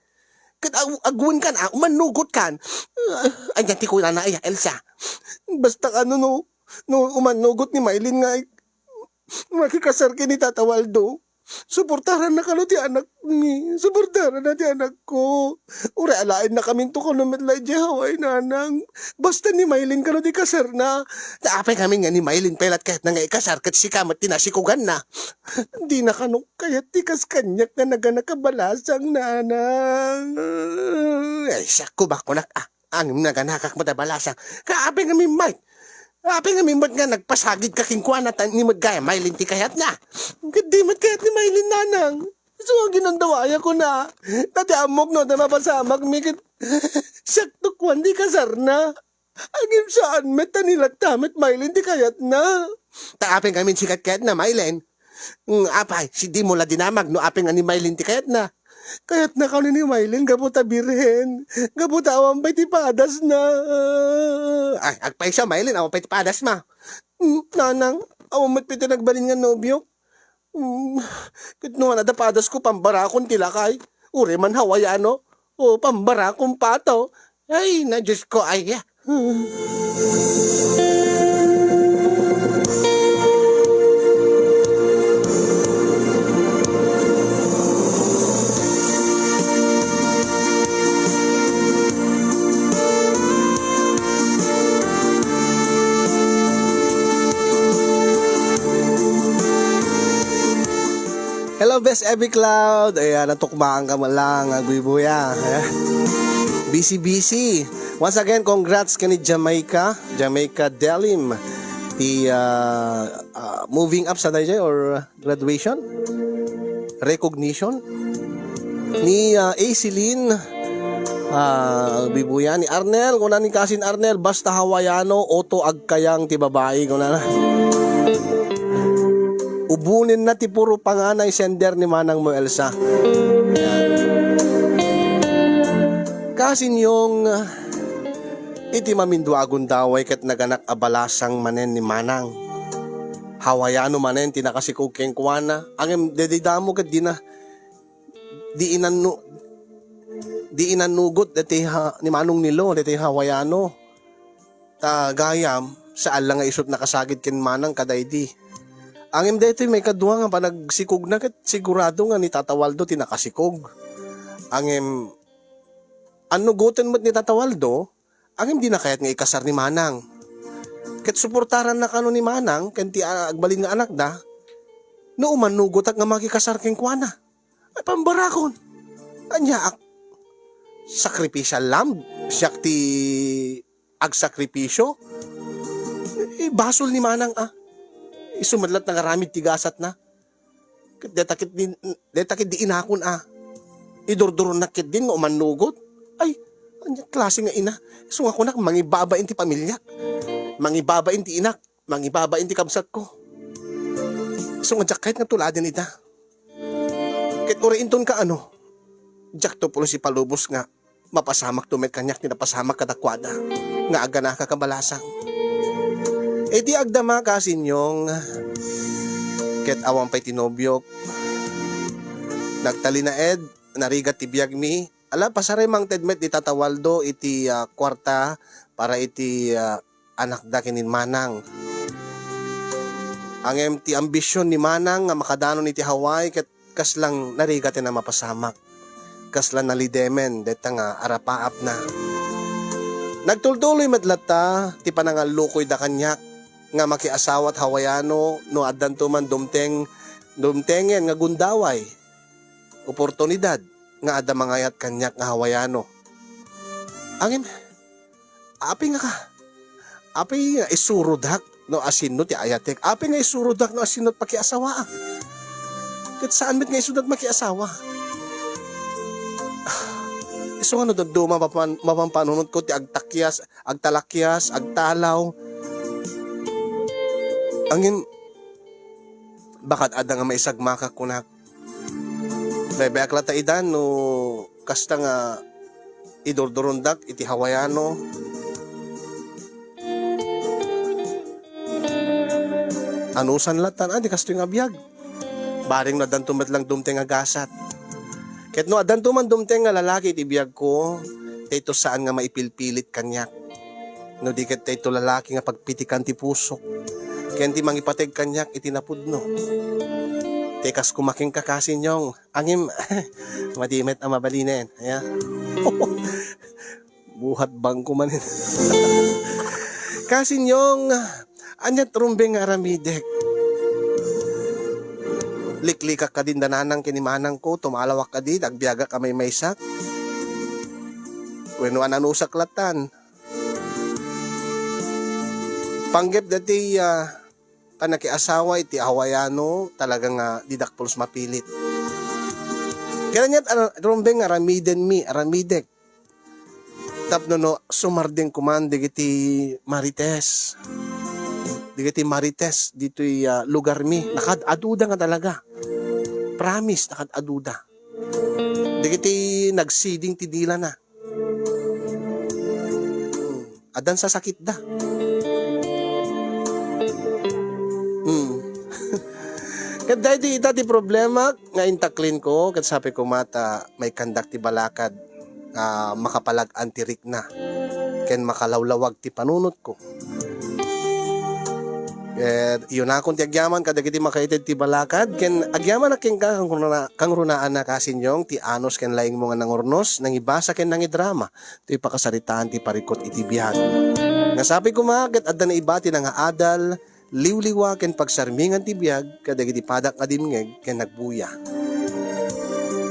Ket ag-, agwenkan, ah, umannugotkan. Ah, ania ti kunana, ay, Elsa? Basta kano no, no umannugotkan ni Maylin nga ik-, makikasar ken ni Tata Waldo. Suportaranna kano ti anakmi. Suportaranna ti anakko. Uray alaennakaminto kano met la idiay Hawaii, nanang. Basta ni Maylin kano ti kasarna. Ta apay ngamin nga ni Maylin pay la't kayatna nga ikasar ket sika met ti nasikoganna. Dina kano kayat ti kas kaniak nga naganak a balasang, nanang. Ay, siak, kumakunak, ah. Ngem naganakak met a balasang. Ka apay ngamin met? Apay ngamin met nga nagpasagidka kenkuana ta ni met gayam Maylin ti kayatna? Ket di met kayat ni Maylin, nanang. Isu nga ginundawayakon a. Ta ti ammok no ta mapasamakmi ket siak tokuan ti kasarna. Ngem saan met ta ni latta met Maylin ti kayatna. Ta apay ngamin sika ti kayatna, Maylin? Mm, apay, si dimo la dinamag no apay nga ni Maylin ti kayatna. Kayatna kano ni Maylin gapu ta birhen, gapu ta awan pay ti padasna. Ay, agpayso, Maylin, awan pay ti padasmo. Mm, nanang, awan met pay ti nagbalin nga nobiok. Mm, ket no adda padasko, pambarakon ti lakay. Uray man Hawaiano, o pambarakon pato. Ay, na, Diyos ko, ay, ah. Hello, Best Abby Cloud. Ayan, natukmaan ka man lang, ah, Guy Buya. Eh, busy, busy. Once again, congrats kani Jamaica, Jamaica Delim. Ti, ah, ah, moving up sa dayjay or graduation? Recognition? Ni, ah, A C Lin, ah, Guy Buya, ni Arnel, kuna ni Kasin Arnel, basta Hawaiano, oto agkayang ti babai, kuna na. Ubonenna ti puro panganay sender ni manangmo, Elsa. Kasinyong, iti mamindua a gundaway ket naganak a balasang manen ni manang. Hawaiano manen ti nakasikog kenkuana. Ngem daydiay damo ket dina, di inannu-, di inannugot daytoy ha-, ni Manong Nilo, daytoy Hawaiano. Ta gayam, saan la nga isut nakasagid ken manang kadaydi. Ngem daytoy maikadua nga panagsikogna ket sigurado nga ni Tata Waldo ti nakasikog. Ngem annugoten met ni Tata Waldo, ngem dina kayat nga ikasar ni manang. Ket suportaranna kano ni manang ken ti, ah, agbalin nga anakda, no umannugotak nga makikasar kenkuana. Ay, pambarakon. Aniaak? Sacrificial lamb? Siak ti agsakripisio? Eh, basol ni manang, ah. Isu met la't nangaramid ti gasatna. Ket dayta ket di, dayta ket di inakon, ah. Idurduronnak ketdin nga umannugot. Ay, ania klase nga ina? Isu nga kunak, mangibabain ti pamiliak. Mangibabain ti inak. Mangibabain ti kabsatko. Isu nga diak kayat nga tuladen ita. Ket uray inton kaano, diakto pulos ipalubos nga mapasamakto met kaniak ti napasamak kadakuada nga agganaka kabalasang. Iti agdama, Kasinyong, ket awan pay ti nobiok, nagtalinaed, narigat ti biagmi. Ala, pasaray mangted met ni Tata Waldo iti, ah, kuarta para iti, ah, anakda ken ni Manang. Ngem ti ambision ni Manang nga makadanon iti Hawaii ket kaslang narigat ti mapasamak. Kasla nalidemen dayta nga arapaapna. Nagtultuloy met latta ti panangallukoyda kaniak nga makiasawa't Hawaiano no addanto man dumteng, dumtengen nga gundaway, oportunidad nga adda mangayat kaniak nga Hawaiano. Ngem, apay nga ka, apay nga isurodak no asino ti ayatek? Apay nga isurodak no asino ti pakiasawaak? Ket saan met nga isudat makiasawa. Isu nga no dadduma mapan-, mapanpanunotko ti agtakyas, agtalakyas, agtalaw. Ngem, baket adda nga maisagmakak kunak. Bebe-ak latta idan no kasta nga idurdurondak iti Hawaiano. Anusan latta, ah, di kastoy nga biag. Bareng no addanto met lang dumteng nga gasat. Ket no addanto man dumteng nga lalaki iti biagko, dayto saan nga maipilpilit kaniak. No di ket dayto lalaki nga pagpitikan ti pusok, ken ti mangipateg kaniak iti napudno. Ti kas kumaking kakasinyong, ngem, madi met a mabalinen, ya. Buhat bangko manen. Kasinyong, aniat rumbeng nga aramidek? Liklikak kadi da nanang ken ni manangko, tumalawak kadi, agbiagak a maymaysak. Wenno ananusak lattan. Panggep dati, ah, panakiasawa iti Hawaiano, talaga nga didak pulos mapilit. Kaya niya, ar-, rumbeng aramidenmi, aramidek. Tapno no, sumardeng kuman digiti marites. Digiti marites ditoy, ah, lugarmi. Nakaad-aduda nga talaga. Promise, nakaad-aduda. Digiti nagsiding ti dilana. Hmm. Addan sasakitda. Hmm. Ket daydi ita ti problema nga intaklinko, ket sabi ko mata, maikandak ti balakad, ah, makapalag-an ti rikna, ken makalawlawag ti panunotko. Ket iyunakon ti agyaman kadagiti makaited ti balakad, ken agyamanak kenka, kangruna-, kangrunaan a kasinyong, ti anus ken laingmo nga nangurnos, nangibasa ken nangidrama, toy pakasaritaan ti parikut iti biag. Nga sabi koma, ket adda naibati nga adal, liwliwa ken pagsarmingan ti biag, kadagiti padak nga dimngeg ken nagbuya.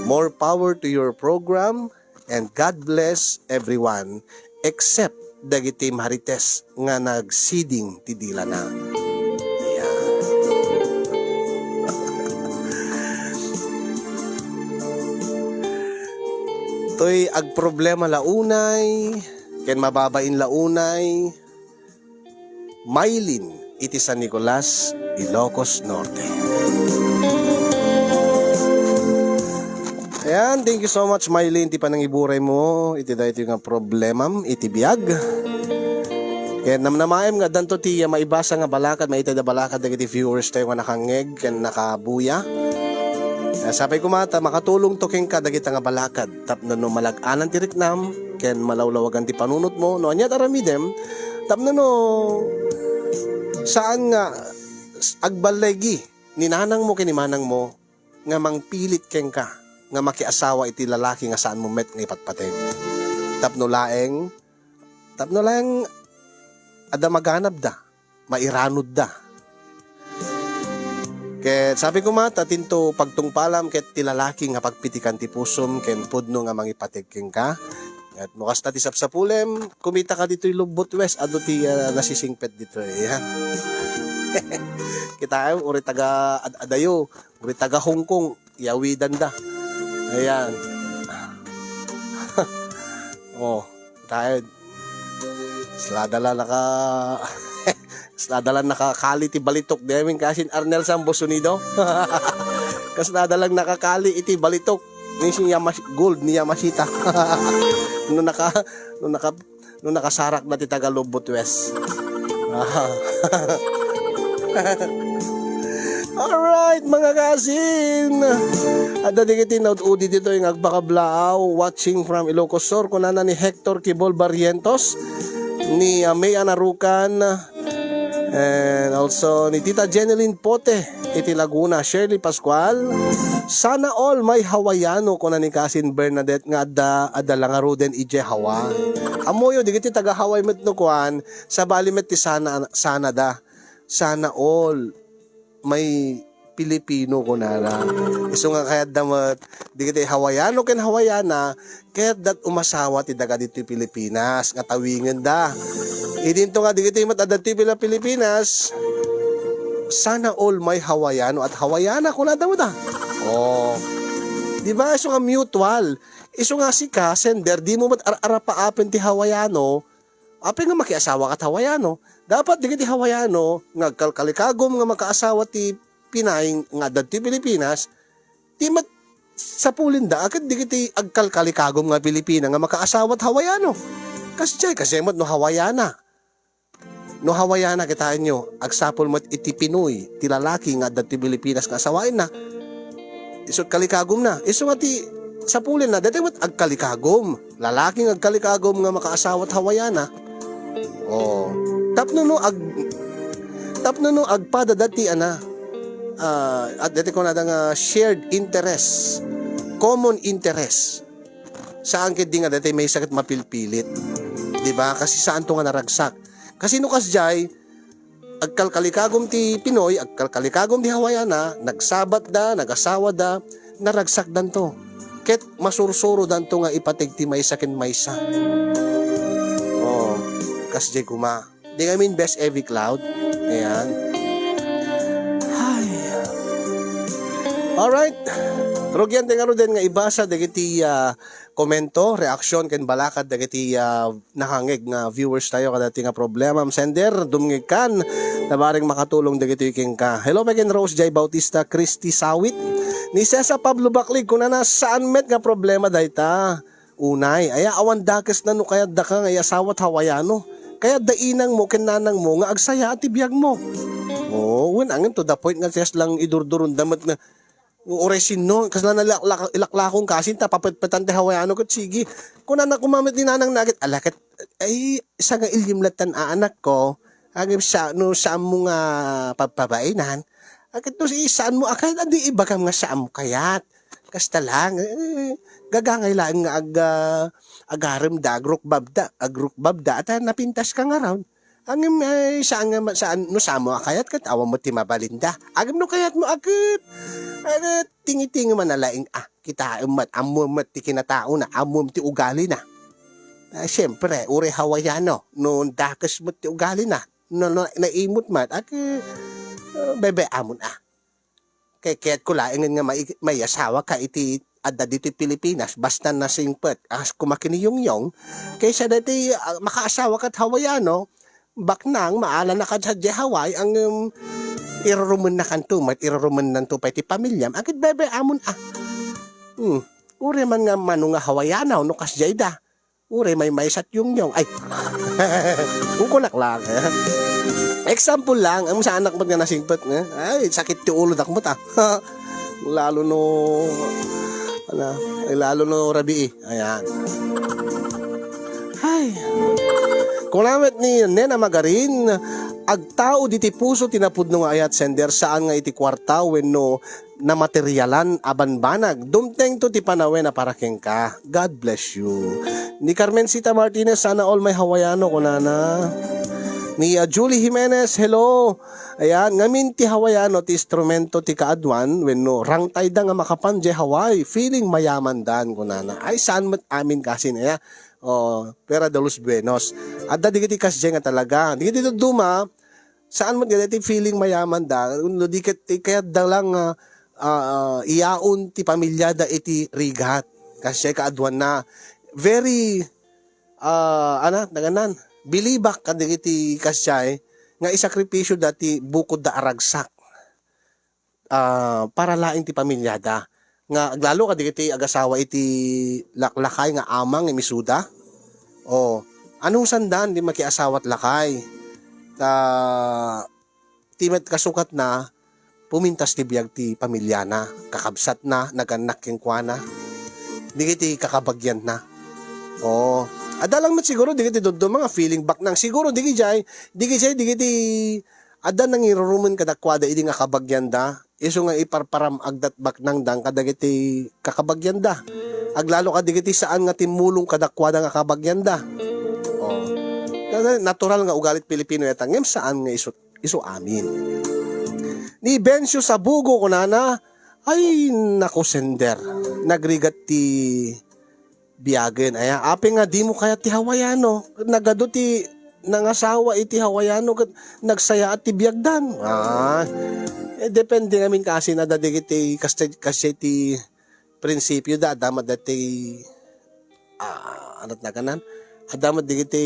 More power to your program. And God bless everyone except dagiti marites nga nagsiding ti dilana. Ayan. Toy agproblema la unay, ken mababain la unay, Mylene iti San Nicolas, Ilocos Norte. Ayan, thank you so much, Mylene, ti panangiburay mo iti daytoy nga problemam iti biag. Ket namnamaem nga addanto ti, ah, maibasa nga balakad, maited a balakad dagiti viewers tayo nga nakangngeg ken nakabuya. Ah, sapay koma ta makatulongto kenka dagita nga balakad tapno no malag-anan ti riknam ken malawlawagan ti panunotmo no aniat aramidem tapno no saan nga s-, agballigi ni nanangmo ken ni manangmo nga mangpilit kenka nga makiasawa iti lalaki nga saanmo met nga ipatpateg. Tapno laeng, tapno laeng adda maganabda, mairanudda. Ket sabi koma, ta tinto pagtungpalam ket ti lalaki nga pagpitikan ti pusom ken pudno nga mangipateg kenka. Ket no kasta ti sapsapulem, kumita ka ditoy Lobbot West, adu ti, ah, nasisingpet ditoy, ha? Kitaem, uri taga ad-, adayo, uri taga Hong Kong, iyawidanda. Ayan. Oh, tayo. Kasla da la naka-, kasla da la nakakali ti balitok. Di amin kasin Arnel Sambo Sunido. Kasla da lang nakakali iti balitok. Ni si Yamash-, gold ni Yamashita. No naka-, no naka-, no nakasarak na ti taga Lobot West. Aha. Alright, mga kasin. Adda dagiti naud-udi ditoy nga agpakablaaw, watching from Ilocos Sur, kunana ni Hector Kibol Barrientos, ni, ah, May Anarucan, and also ni Tita Jeneline Pote iti Laguna, Shirley Pascual. Sana all may Hawaiano, kuna ni Kasin Bernadette nga adda, adda la ngaruden idiay Hawaii. Ammoyo, dagiti taga Hawaii met no kuan, sabali met ti sana, sana da. Sana all may Pilipino, kunana. Isu nga kayatda met, dagiti Hawaiano ken Hawaiana, kayatda umasawa ti daga ditoy Pilipinas, nga tawingenda. Idinto nga dagiti met adda ditoy Pila-, Pilipinas, sana all may Hawaiano at Hawaiana, kunada met, ah. Oh. Di ba? Isu nga mutual. Isu nga sika, sender, di mo met ar-, arapaapen ti Hawaiano, apay nga makiasawa kat Hawaiano. Dapat dagiti Hawaiano nga agkalkalikagum nga makaasawa ti Pinay nga adda ti Pilipinas, ti met sapulenda a ket dagiti agkalkalikagum nga Pilipina nga makaasawa ti Hawaiano. Kasdiay, kasdiay met no Hawaiana. No Hawaiana, kitaenyo, agsapul met iti Pinoy ti lalaki nga adda ti Pilipinas nga asawaenna. Isu ti kalikagumna. Isu nga ti sapulenna, daytoy met agkalikagum. Lalaki nga agkalikagum nga makaasawa ti Hawaiana. Oh. Tapno no ag-, tapno no agpada dati, ana, ah, at dati kunada nga shared interest, common interest. Saan ket di nga dati maysa ket mapilpilit. Di ba? Kasi saanto nga naragsak. Kasi no kasdiay, agkalkalikagum ti Pinoy, agkalkalikagum ti Hawaiana, nagsabatda, nagasawada, naragsakdanto. Ket masursurodanto nga ipateg ti maysa ken maysa. Oh, kasdiay koma. Di ngamin best Evi Cloud. Ayan. Ay. Alright. Rugian ti ngaruden nga ibasa dagiti, ah, komento, reaksyon, ken balakad dagiti, ah, nakangeg nga viewers tayo kadati nga problema. Sender, dumngegkan, ta bareng makatulong dagitoy kenka. Hello, Megan Rose J Bautista, Christy Sawit, ni Cesar Pablo Baclig, kunana, saan met nga problema dayta. Unay, aya awan dakesna no kayatdaka nga iasawa ti Hawaiano. Kayatda inangmo ken nanangmo nga agsayaat ti biagmo. Oo, wen, angin to the point nga kasla idurduronda met nga, uray sinno, kasla nalaklak-, ilaklakon kasin ta papetpetan ti Hawaiano ket sige. Kunana koma met ni nanangna ket, ala ket, ay, sangailim latta a anakko, ngem sa-, no saanmo nga pagpabainan, a ket no si-, saanmo a kayat, adi ibagam nga saanmo kayat. Kasta lang, eh, gagangay laeng nga ag-, ah, agaremda, agrukbabda, agrukbabda, ta napintaska ngarud. Ngem, eh, saan nga ma-, saan, no saanmo a kayat, ket awan met ti mabalinda. Ngem no kayatmo a ket, a ket, tingitingem a nalaing, ah, kitaem met, ammom met ti kinataona, ammom ti ugalina. Ah, siempre, uray Hawaiano, no dakes met ti ugalina, no, no, naimot met, a ket, ah, bebe-amon, ah. Kay kayatko laengen nga mai-, maiasawaka iti adda ditoy Pilipinas, basta nasingpet, as kumakini Yongyong, kaysa daytoy, ah, makaasawaka ti Hawaiano, baknang, maala na kad sadiay Hawaii, ngem, em, irurumennakanto met, irurumennanto pay ti pamiliam, a ket bebe-amon, ah. Hmm. Uray man nga mano nga Hawaiano, no kasdiay da. Uray maymaysa ti Yongyong. Ay, kukunak lang, eh. Example lang, ang saanak met nga nasingpet nga. Ay, sakit ti ulodak met, ah. Lalo no, ano, ay, lalo no rabii. Ayan. Ay. Kuna met ni Nena Magarin, agtaud iti puso ti napudno nga ayat, sender, saan nga iti kuarta wenno namaterialan a banbanag. Dumtengto ti panawen a para kenka. God bless you. Ni Carmencita Martinez, sana all may Hawaiano, kunana. Ni, ah, Julie Jimenez, hello. Ayan, ngamin ti Hawaiano ti instrumento ti kaaduan wenno rangtayda nga makapan diay Hawaii. Feeling mayamandan, kunana. Ay, saan met amin kasin, aya? Oh, Pera de los Buenos. Adda digiti kasdiay nga talaga. Digiti dadduma, saan met nga daytoy feeling mayamanda, no di ket, ti kayatda lang nga, ah, ah, iyaon ti pamiliada iti rigat. Kasdiay kaaduanna. Very, ah, ana, naganan, bilibak kadagiti kasdiay nga isakripisioda ti bukodda a ragsak, ah, para laeng ti pamiliada. nga aglalo ka dagiti agasawa iti laklakay nga amang nga imisuda. O, anong sandaan di makiasawa't lakay? Ta, ti met kasukatna, pumintas ti biag ti pamiliana, kakabsatna, nagannak kenkuana. Dagiti kakabagianna. O, adda lang met siguro dagiti dudduma nga feeling baknang. Siguro dagijay, dagijay, dagiti adda nangirurumen kadakuada idi nga kabagianda. Isu nga iparparam-agdat baknangda kadagiti kakabagianda. Aglalo kadagiti saan nga timmulong kadakuada nga kabagianda. O. Kasi natural nga ugalit Pilipino yata, ngem saan nga isu, isu amin. Ni Bencio Sabugo kunana, "Ay, naku, sender. Nagrigat ti biagen, aya. Apay nga dimo kayat ti Hawaiano? Nagadu ti nangasawa iti Hawaiano ket nagsayaat ti biagdan." Ah, eh, depende ngamin kasi na dagiti kas-, kasi ti prinsipyo da, adda met dagiti, ah, anat naganan? Adda met dagiti,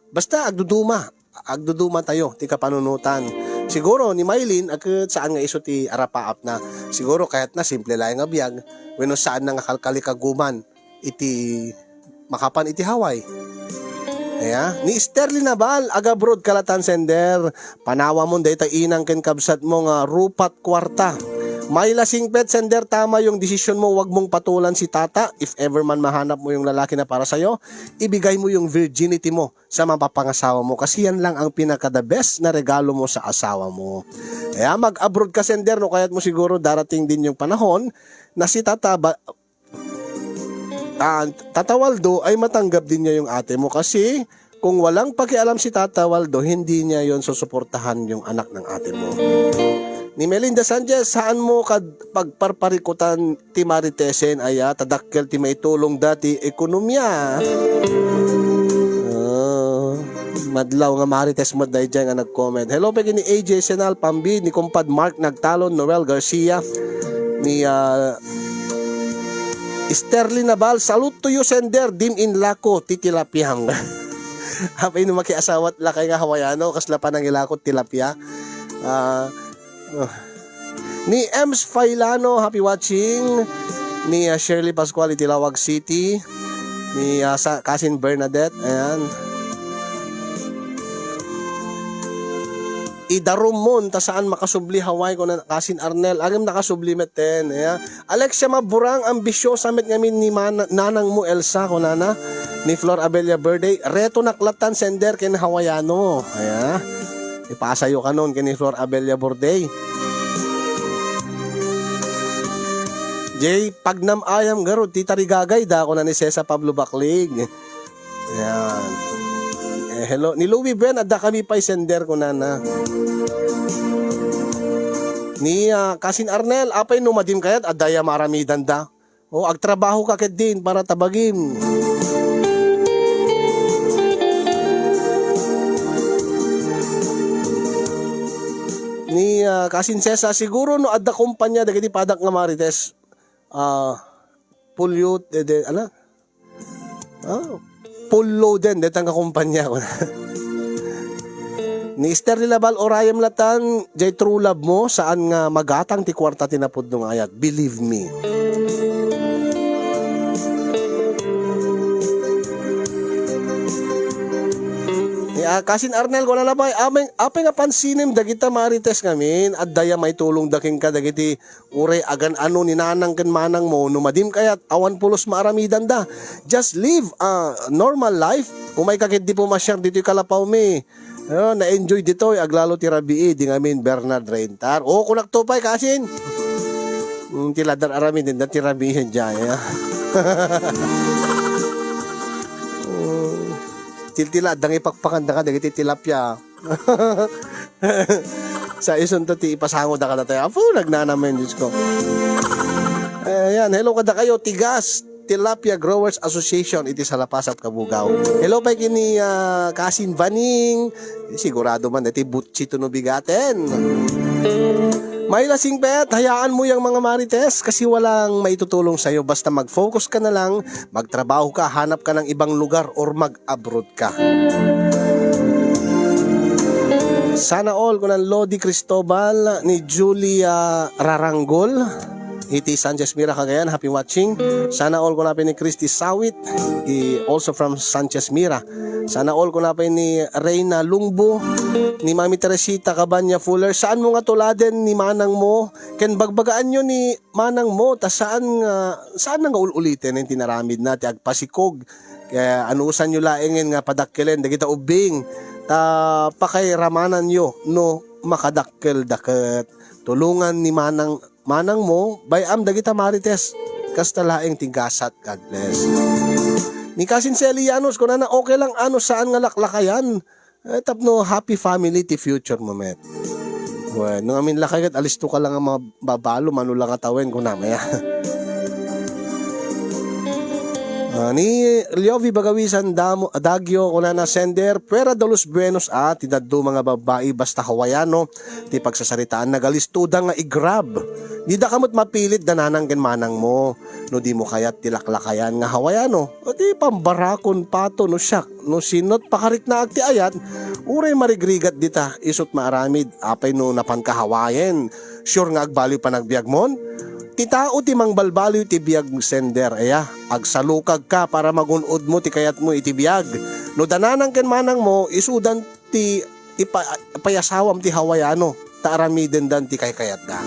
basta agduduma. Agduduma tayo ti kapanunotan. Siguro ni Maylin, a, ket saan nga isu ti arapaapna. Siguro kayatna simple laeng nga biag, wenno saanna nga kalkalikaguman iti makapan iti Hawaii. Aya, ni Sterling Nabal, agabroad ka latan sender. Panawamon dayta inang ken kabsatmo nga rupat kuarta. Mayla Singpet, sender, tama yung desisyon mo, wag mong patulan si tata. If ever man mahanap mo yung lalaki na para sa'yo, ibigay mo yung virginity mo sa mapapangasawa mo, kasi yan lang ang pinaka the best na regalo mo sa asawa mo. Kaya mag-abroad ka, sender, no? Kaya't mo siguro darating din yung panahon na si Tata ba, ah, Tata Waldo ay matanggap din niya yung ate mo, kasi kung walang pakialam si Tata Waldo, hindi niya yon susuportahan yung anak ng ate mo. Ni Melinda Sanchez, saan mo kad pagparparikutan ti Maritesen aya, ta dakkel ti maitulongda ti ekonomiya. Ah, madlaw nga Marites met daydiay nga nag-comment. Hello, pay ken ni A J Senal Pambi, ni Kumpad Mark Nagtalon, Noel Garcia, ni, ah, Sterling Nabal, salute to you, sender, dim in lako ti tilapiang. Apay no makiasawat lakay nga Hawaiano, kasla panangilako tilapia. Ah, Oh. Ni Ems Failano, happy watching. Ni, ah, Shirley Pascual iti Laoag City. Ni, ah, sa, Kasin Bernadette, ayan. Idarumon ta saan makasubli Hawaii, kuna Kasin Arnel. Agim nakasubli metten, ayan. Alexia Maburang, ambisyosa met ngamin ni mana-, nanang mo, Elsa, kunana. Ni Flor Abella Birthday, reto naklatan sender ken Hawaiano. Ayan. Ipasayo kanon ken ni Flor Abella Birthday. Jay, pagnam-ayam garud ti tarigagayda, kuna ni Cesar Pablo Baklig. Ayan. Eh, hello. Ni Louie Ben, adda kami pay sender, kunana. Ni, ah, Kasin Arnel, apay no madim kayat, adda ya maaramidanda. O, agtrabaho ka ketdin para tabagim. Ni, ah, Kasin Cesar, siguro no adda kumpanya dagiti padak nga Marites, ah, pulyo, de, de, ano? Ah, full load din, detang kakumpanya ko na. Ni Sterling Nabal, urayem latan, jay true love mo, saan nga magatang ti kuarta ti napudno nga ayat. Believe me. Ni, ah, Kasin Arnel, kuna na pay, apay, apay nga pansinem dagita Marites ngamin, adda ya maitulongda kenka dagiti uray agan-ano ni nanang ken manang mo, no madim kayat, awan pulos maaramidanda. Just live a normal life. Umay ka ketdi pumasiar ditoy Kalapaw mi. Ah, na-enjoy ditoy, aglalo ti rabii, di ngamin Bernard Rentar. O, kunak to pay, Kasin. Mm, ti ladar aramid, dinda ti rabii, diay, ah. Mm, tiltila, adda nga ipakpakanda ka, dagiti tilapia. Sa isunto ti ipasango da kadatayo. Apo, nagnanamen, Diyos ko. Ayan, hello kadakayo, Tigas Tilapia Growers Association, iti Salapas at Kabugao. Hello pay kini, ah, Kasin Vaning. Sigurado man, iti butsi to no bigaten. Mayla Singpet, hayaan mo yung mga marites kasi walang maitutulong sa'yo. Basta mag-focus ka na lang, magtrabaho ka, hanap ka ng ibang lugar or mag-abroad ka. Sana all, kunan Lodi Cristobal ni Julia Raranggol. iti Sanchez Mira, Cagayan. Happy watching. Sana all, kuna pay ni Christy Sawit, i-, also from Sanchez Mira. Sana all, kuna pay ni Reyna Lungbo, ni Mami Teresita Cabanya Fuller. Saan mo nga tuladen ni manang mo? Ken bagbagaanyo ni manang mo, ta saan nga, saan nga ul-uliten ti naramid na, ti agpasikog. Kaya anusanyo laengen nga padakkelen dagita ubbing, ta pakayramananyo no makadakkel da ket. Tulongan ni manang, manang mo, bay-am dagita marites. Kasta laeng ti gasat. God bless. Ni Kasin Selianos, kunana, "Okay lang ano saan nga laklakayan. Eh, tapno happy family ti future mo met." Wen, no amin lakay ket alisto ka lang nga mababalo, mano lang nga tawen, kunam, ya. Ah, ni Liovi Bagawisan Damo, Dagio, kunana, "Sender, puera de los buenos, ah, ti dadduma nga babbai, basta Hawaiano, ti pagsasaritaan, nagalisto da nga i-grab. Dida ka met mapilit da nanang ken manang mo, no di mo kayat ti laklakayan nga Hawaiano, o ti pambarakon pato no siak." No sinot pakariknaak ti ayat, uray marigrigat dita, isut maaramid, apay no napan ka Hawaiian, sure nga agbaliw panagbiagmon? Ti tao ti mangbalbaliw ti biag sender, aya, agsalukag ka para magun-od mo ti kayat mo iti biag. No da nanang ken manang mo, isudan ti ipa-, ipayasawam ti Hawaiano, ta aramidendan ti kaykayatda.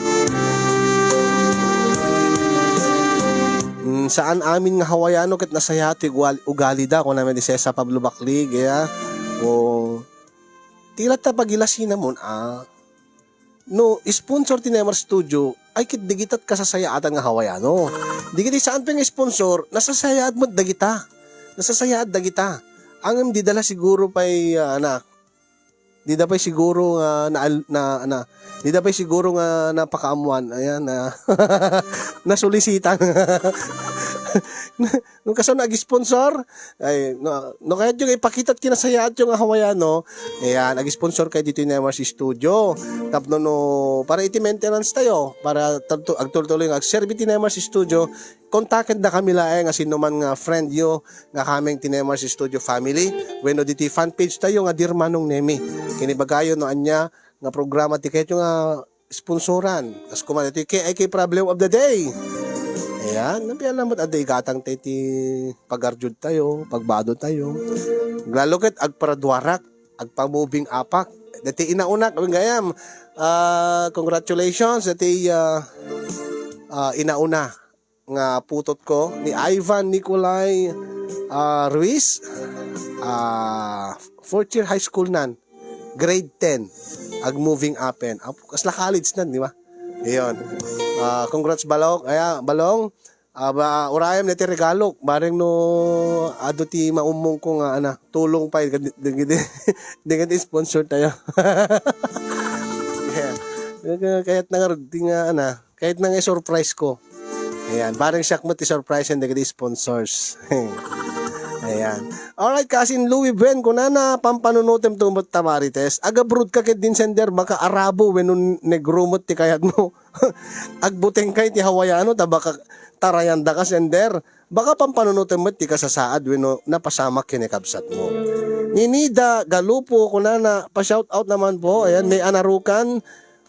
Mm, saan amin nga Hawaiano ket nasayaat ti ugal-, ugalida, kuna met ni Cesar Pablo Baclig, ya. O, ti latta pagila cinnamon, ah. No, sponsor ti Nemar Studio, ay ket digitat kasasayaatan nga Hawaiano. Digiti saan pay nga sponsor, nasasayaat met dagita. Nasasayaat dagita. Ngem dida la siguro pay, ah, na, dida pay siguro nga na, na, na, dida pay siguro nga napakaammuan. Ayan, na, nasulisitan. No kasano ag-sponsor, ay, no, no kayatyo nga ipakita ti kinasayaatyo nga Hawaiano, ayan, ag-sponsor kayo ditoy Nemars Studio. Tapno no, para iti maintenance tayo, para tagtu-, agtultuloy nga agserbi ti Nemars Studio, kontaken da kami laeng nga sino man nga friend yo nga kameng ti Nemars Studio family, wenno ditoy fan page tayo nga Dear Manong Nemi. Kinibagayo no ania nga programa ti kayatyo nga sponsoran. Kas kuma ditoy K I K Problem of the Day. Ayan, napian lang met adda igatang tayo ti pagarjud tayo, pagbado tayo. Lalo ket agparaduarak, agpamubing apak. Dati inaunak, gayam. Ah, congratulations, dati, ah, ah, inauna nga putotko ni Ivan Nicolai, ah, Ruiz, ah, fourth year high school nan, grade ten, ag-moving upen. Apo, kasla college nan, di ba? Iyon. Ah, congrats, Balong. Aya, Balong, ah, ba, urayam na ti regalok. Bareng no, adu ti maummong ko nga, ana, tulong pa, di, di, di, di, di sponsor tayo. Yeah. Kaya, kaya nga, di nga, ana, Kahit na nga surprise ko. Ayan, bareng siak met ti surprise and dagiti sponsors. Ayan. Alright, kasin Louis Buen, kunana, pampanunutem to met ta Marites. Agabroad ka ket din sender, baka Arabo, wenno Negro met ti kayat mo. Agbuteng kay ti Hawaiano, ta baka tarayanda ka sender. Baka pampanunutem met ti kasasaad wenno napasamak ken ni kabsat mo. Ninida Galupo, kunana, pa-shout out naman po. Ayan, may anarukan.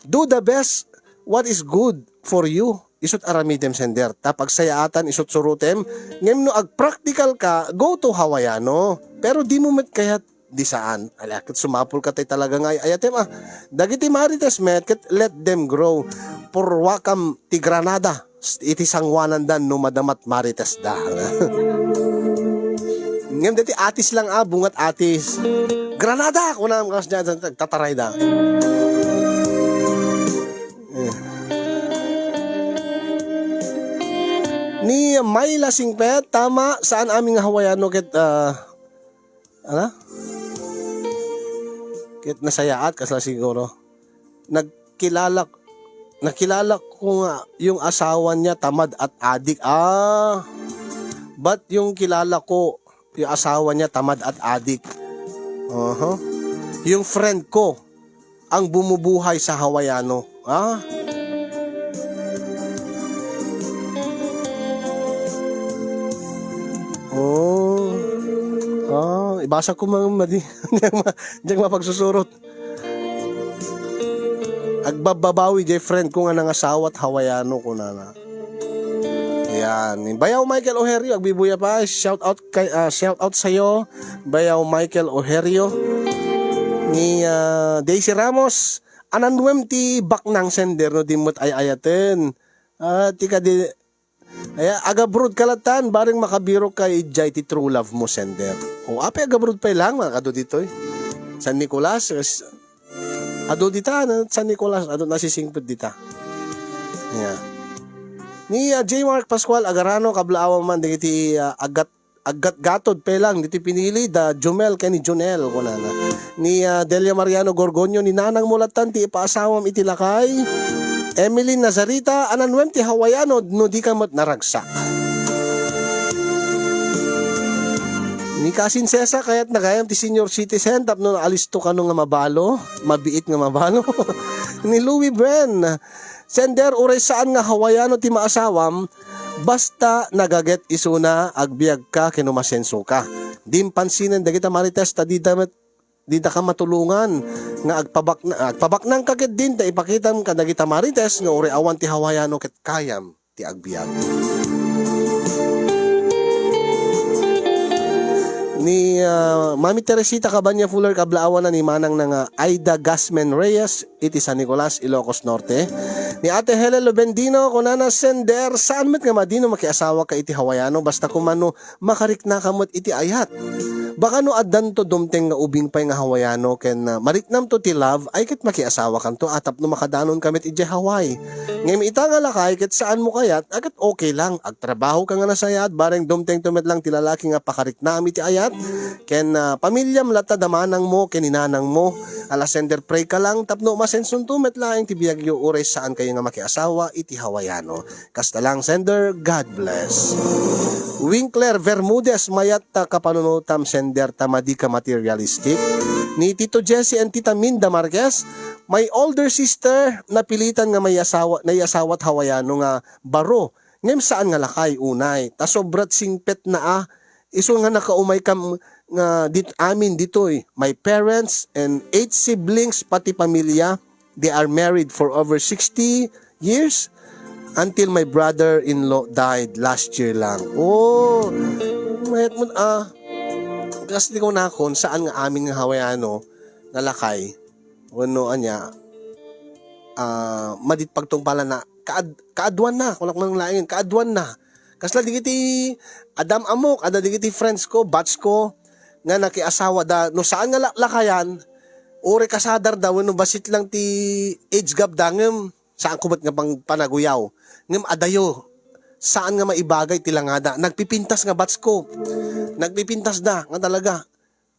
Do the best what is good for you. Isut aramidem sender. Ta pagsayaatan, isut surutem. Ngem no agpraktikal ka, go to Hawaiano. Pero di mo met kayat di saan. Ala, ket sumapul ka tay talaga nga ay-ayatem, ah. Dagiti Marites met, ket let them grow. Purwakam ti Granada. Iti sanguananda no madamat Marites da. Ngem dati atis lang, ah, bungat atis. Granada, kunam, kas dyan, tatarayda. Eh. Ni Myla Singpet, tama, saan amin nga Hawaiano ket, ah, ala? Ket nasayaat, kasla siguro. Nagkilala, nakilala ko nga yung asawa niya tamad at adik. Ah, but yung kilala ko, yung asawa niya tamad at adik. Aha. Yung friend ko, ang bumubuhay sa Hawaiano. Ah? Oh. Ah, ibasa ko mang madi. Diyan ma-, diyan mapagsusurot. Agbababawi jay friend ko nga nangasawa at Hawaiano, kunana. Yan. Bayaw Michael Oherio, agbibuya pa. Shout out kay, ah, shout out sa'yo, Bayaw Michael Oherio. Ni, ah, Daisy Ramos, "Anan nuem ti baknang sender no di met ay-ayaten?" Ah, ti kadi, aya, agabroad ka latan, bareng makabirok ka idiay ti true love mo, sender. O, apay agabroad pay lang, mga kado ditoy. San Nicolas, s-, adu dita, na, San Nicolas, adu nasisingpet dita. Yeah. Ni, ah, J. Mark Pascual Agarano, kablaawan man, dagiti, ah, aggat-, aggatgatod pay lang, diti pinili, da Jumel ken ni Junel, kunana. Ni, ah, Delia Mariano Gorgonio, ni nanang mo latan ti ipaasawam iti lakay. Emily Nazarita, anan nuem ti Hawaiano, no di ka met naragsak. Ni Kasin Cesa, kayat na gayam ti senior citizen, tapno alisto kano nga mabalo, mabiit nga mabalo. Ni Louie Bren, sender, uray saan nga Hawaiano ti maasawam, basta nagaget isuna, agbiag ka ken umasenso ka. Dim pansinen dagita marites ta dida met, dida ka matulongan nga agpabakna-, agpabaknang ka ket din ta ipakitam kadagita marites nga uray awan ti Hawaiano ket kayam ti agbiag. Ni, ah, Mami Teresita Cabanya Fuller, kablaawan na ni manang na nga Aida Gasmen Reyes, iti San Nicolas, Ilocos Norte. Ni Ate Helen Lobendino, kunana, sender, saan met nga madino makiasawa ka iti Hawaiano, basta kumano makarikna ka met iti ayat. Baka no addanto dumteng nga ubing pay nga Hawaiano ken, ah, mariknamto ti love, ay ket makiasawa kanto, a, tapno makadanon ka met idiay Hawaii. Ngem ita nga lakay ket saan mo kayat, a, ket okay lang. Agtrabaho ka nga nasayaat, bareng dumtengto met lang ti lalaki nga pakariknam iti ayat. Ken, ah, pamiliam latta da manang mo ken ni nanang mo. Ala sender, pray ka lang tapno masensonto met laeng ti biagyo uray saan kayo nga makiasawa iti Hawaiano. Kasta lang, sender, God bless. Winkler Bermudez, mayat ta kapanunotam, sender, ta madi ka materialistic. Ni Tito Jesse and Tita Minda Marquez, my older sister, napilitan nga may asawa, naiasawat Hawaiano nga baro. Ngem saan nga lakay, unay, ta sobrat singpet na a. Isu nga nakaumay kam nga dit-, amin ditoy, my parents and eight siblings, pati pamilya, they are married for over sixty years until my brother-in-law died last year lang. Oh, mayat mo, ah, kas di ko nakon, saan nga amin nga Hawaiano nga lakay, wenno anya, ah, madit pagtungpalan na, kaad-, kaaduan na, kunak man laengen, kaaduan na. Kasla digiti adam amok, ada digiti friends ko, batch ko, nga nakiasawa da, no saan nga la-, lakayan, uray kasadar da, wenno basit lang ti age gap da, ngem saan ko met nga pang-, panaguyaw. Ngem adayo, saan nga maibagay ti langada. Nagpipintas nga batch ko. Nagpipintas da, nga talaga.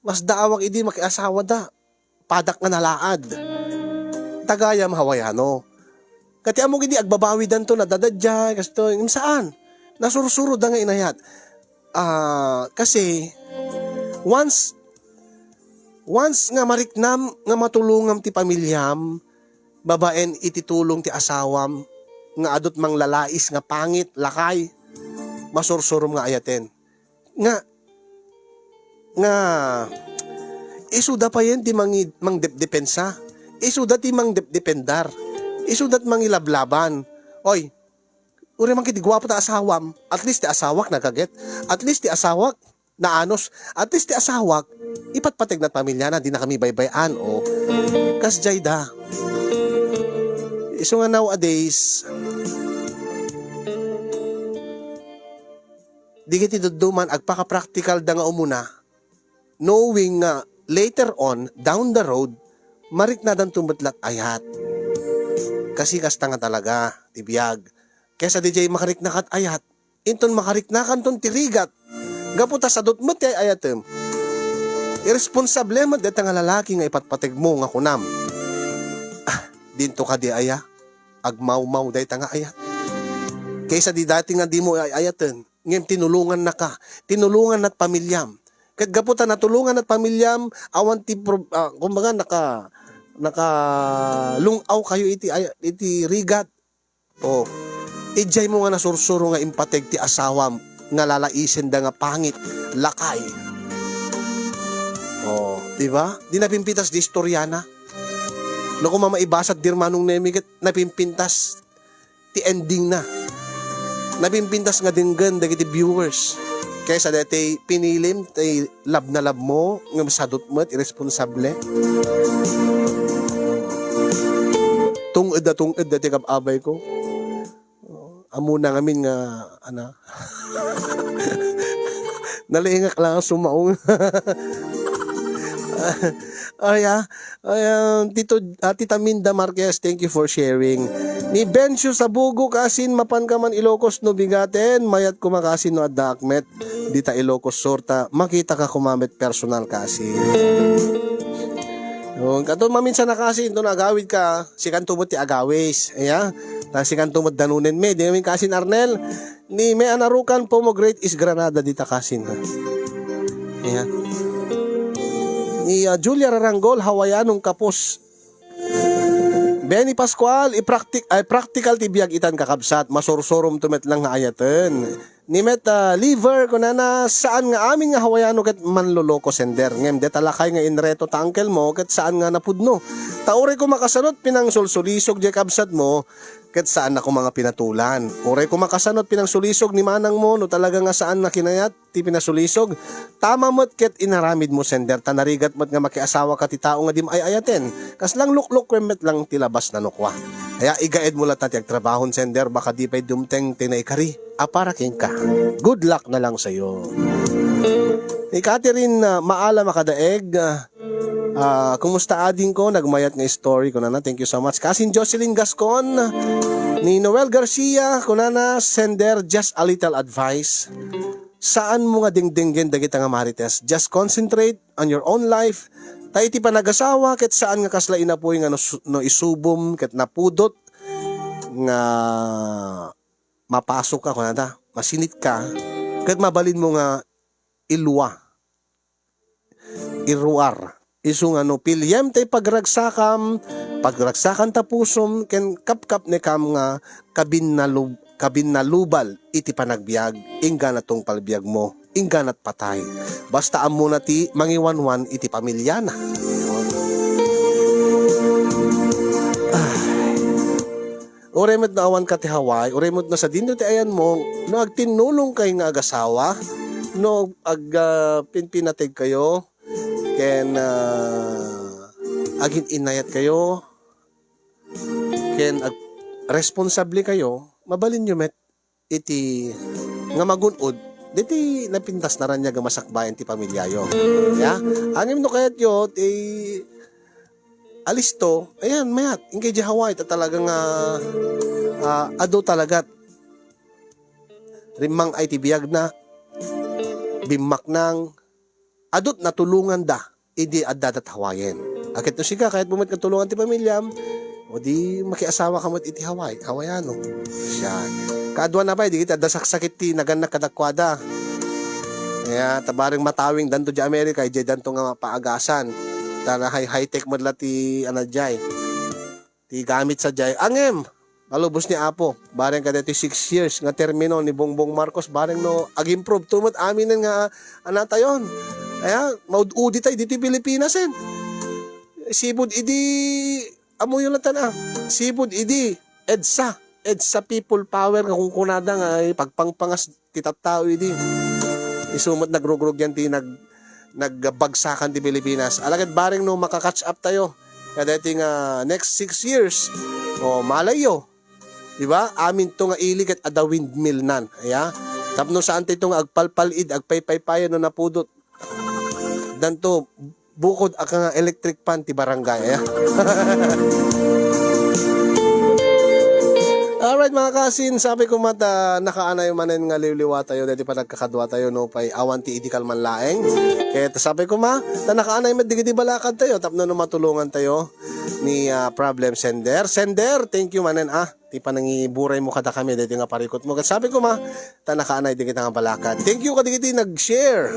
Mas daawak idi makiasawa da. Padak nga nalaad. Tagayam Hawaiano. Kati amok idi agbabawidanto, nadadadjay, kastoy, ngem saan. Nasursuro da nga inayat. Ah, kasi, once, once nga mariknam, nga matulongam ti pamilyam, babaen iti tulong ti asawam, nga adut manglalais nga pangit, lakay, masursurom nga ayaten. Nga, nga, isuda payen ti mangi-, mangdepdepensa. Isuda ti mangdepdependar. Isuda ti mangilablaban. Oy, uray man kiti guapo ta asawam. At least ti asawak nagaget. At least ti asawak naanos. At least ti asawak, ipatpategna ti pamilyana, di na kami baybay-an. O, kasjay da. Isu nga nowadays, dagiti dadduma, agpakapraktikal da nga umuna, knowing nga later on, down the road, mariknadanto met lat ayat. Kasi kasta nga talaga ti biag. Kaysa diay makariknakat ayat, inton makariknakanton ti rigat. Gapu ta sadut met ti ay-ayatem. Irresponsable met dayta nga lalaki nga ipatpategmo nga kunam, "Ah, dinto kadi aya? Agmawmaw dayta nga ayat." Kaysa di dati nga dimo ay-ayaten, ngem tinulongannaka, tinulonganna ti pamilyam. Ket gapu ta natulonganna ti pamilyam, awan ti prob-, ah, kumbaga, naka-, nakalung-aw kayo iti ay-, iti rigat. O, idiay mo nga nasursuro nga impateg ti asawam nga lalaisenda nga pangit, lakay. O, di ba? Di napimpintas di istoriana. No, koma maibasat di Manong Nemi ket napimpintas ti ending na. napimpintas nga denggen dagiti viewers. Kaysa daytoy pinilim ti love na love mo, ngem sadut met, irresponsable. Tung-ed a tung-ed daytoy kab-abay ko. Ammona ngamin nga, ana. Nalaingak lang ang sumaong. Ay, ah. Ay, ah, Tito, ah, Tita Minda Marquez, thank you for sharing. Ni Bencio Sabugo, kasin, mapan ka man Ilocos no bigaten, mayat koma kasin no adda akmet. Dita Ilocos Sur ta, makita ka koma met personal kasin. Yun, katon maminsan na kasin, to nagawid ka, sikanto met ti agawis. Iya? Ta sikanto met danunen mi, di namin kasin Arnel. Ni May Anarukan, Pomegranate is Granada dita kasin. Iya. Ni, ah, Julia Raranggol, Hawaianong kapos. Benny Pascual, i-practic-, ay, practical ti biag itan kakabsat, masursurom to met lang nga ayaten. Ni met, ah, liver, kunana, saan nga amin nga Hawaiano ket manloloko sender. Ngem deta lakay nga inreto ta uncle mo, ket saan nga napudno. Ta uray koma kasanot pinangsulsulisog diay kabsat mo, ket saan na koma nga pinatulan. Uray koma kasanot pinangsulisog ni manang mo, no talaga nga saan na kinayat ti pinasulisog, tama met ket inaramid mo sender, ta narigat met nga makiasawa ka ti tao nga di maay-ayaten. Kasla luklukkuem met lang ti labas na nukua. Aya, igaed mo latta ti agtrabahon sender, baka di pay dumteng ti naikari a para kenka. Good luck na lang sayo. Ni Catherine, ah, Maala Makadaeg, ah, ah, kumusta ading ko? Nagmayat nga story, kunana. Thank you so much. Kasin Jocelyn Gascon, ni Noel Garcia, kunana, sender, just a little advice. Saan mo nga dengdenggen dagita nga marites. Just concentrate on your own life. Ta iti panagasawa, ket saan nga kasla inapuy nga no, no isubom ket napudot nga mapasok ka, kunada, masinit ka, ket mabalin mo nga ilua, iruar. Isu nga no piliem tay pagragsakam, pagragsakan ta pusom, ken kapkapnekam nga kabinnalub-, kabinnalubal iti panagbiag, inggana tungpal biag mo, inggana't patay. Basta ammona ti mangiwanwan iti pamiliana. Uray met no awan ka ti Hawaii, uray met no sadino ti ayanmo, no agtinnulong kay nga agasawa, no ag-, ah, pinpinateg kayo, ken, ah, agin-inayat kayo, ken ag-, responsable kayo, mabalin yo met iti nga magun-od, diti napintas na raniag nga masakbayan ti pamilyayo. Ya? Ngem no kayatyo, ti alisto, ayan, mayat, inggay di Hawaii, ta talaga nga, ah, adu talagat rimmang-ay ti biag na, bimmaknang, adut natulongan da idi adda dat Hawaiian. Ket no sika, kayat mo met nga tulongan ti pamiliam, o di makiasawa ka met iti Hawaii, Hawaiano. Siya. Kaaduan na pay, di kita adda saksakit ti nagannak kadakuada. Kaya, ta bareng matawing danto di Amerika, ijay danto nga mapaagasan. Ta na high, high-tech met la ti, ano, jay. Ti gamit sa jay. Ngem, malubos ni Apo, bareng kadaytoy six years nga termino ni Bongbong Marcos, bareng no, ag-improve to met aminen nga anatayon. Kaya, maud-udi tayo dito Pilipinas, eh. Sipud idi, amuyo lang tan, ah. Sipud idi, EDSA, EDSA People Power, nga kunkunada nga, ay, pagpangpangas ti tattao idi. Isu met nagrugrugyan ti nag-, nagbagsakan ti Pilipinas. Alagad bareng no maka-catch up tayo. Kadaytoy nga next six years, o, malayyo. Di ba? Aminto nga ili ket adda windmill nan. Aya? Tapno saan tayo nga agpalpalid, agpaypaypayan no napudot. Danto, bukod a ka nga electric fan ti barangay, eh. Alright, mga kasin, sabi ko met, ah, nakaanay manen nga liwliwa tayo, dati pa nagkakadwa tayo, no, pay awan ti idikal man laeng. Ket sabi ko met, ta nakaanay met digiti balakad tayo, tapno no matulongan tayo ni, ah, problem sender. Sender, thank you manen, ah, ti panangiburay mo kada kami, dati nga parikot mo. Ket sabi ko met, ta nakaanay digiti nga balakad. Thank you kadigiti nag-share.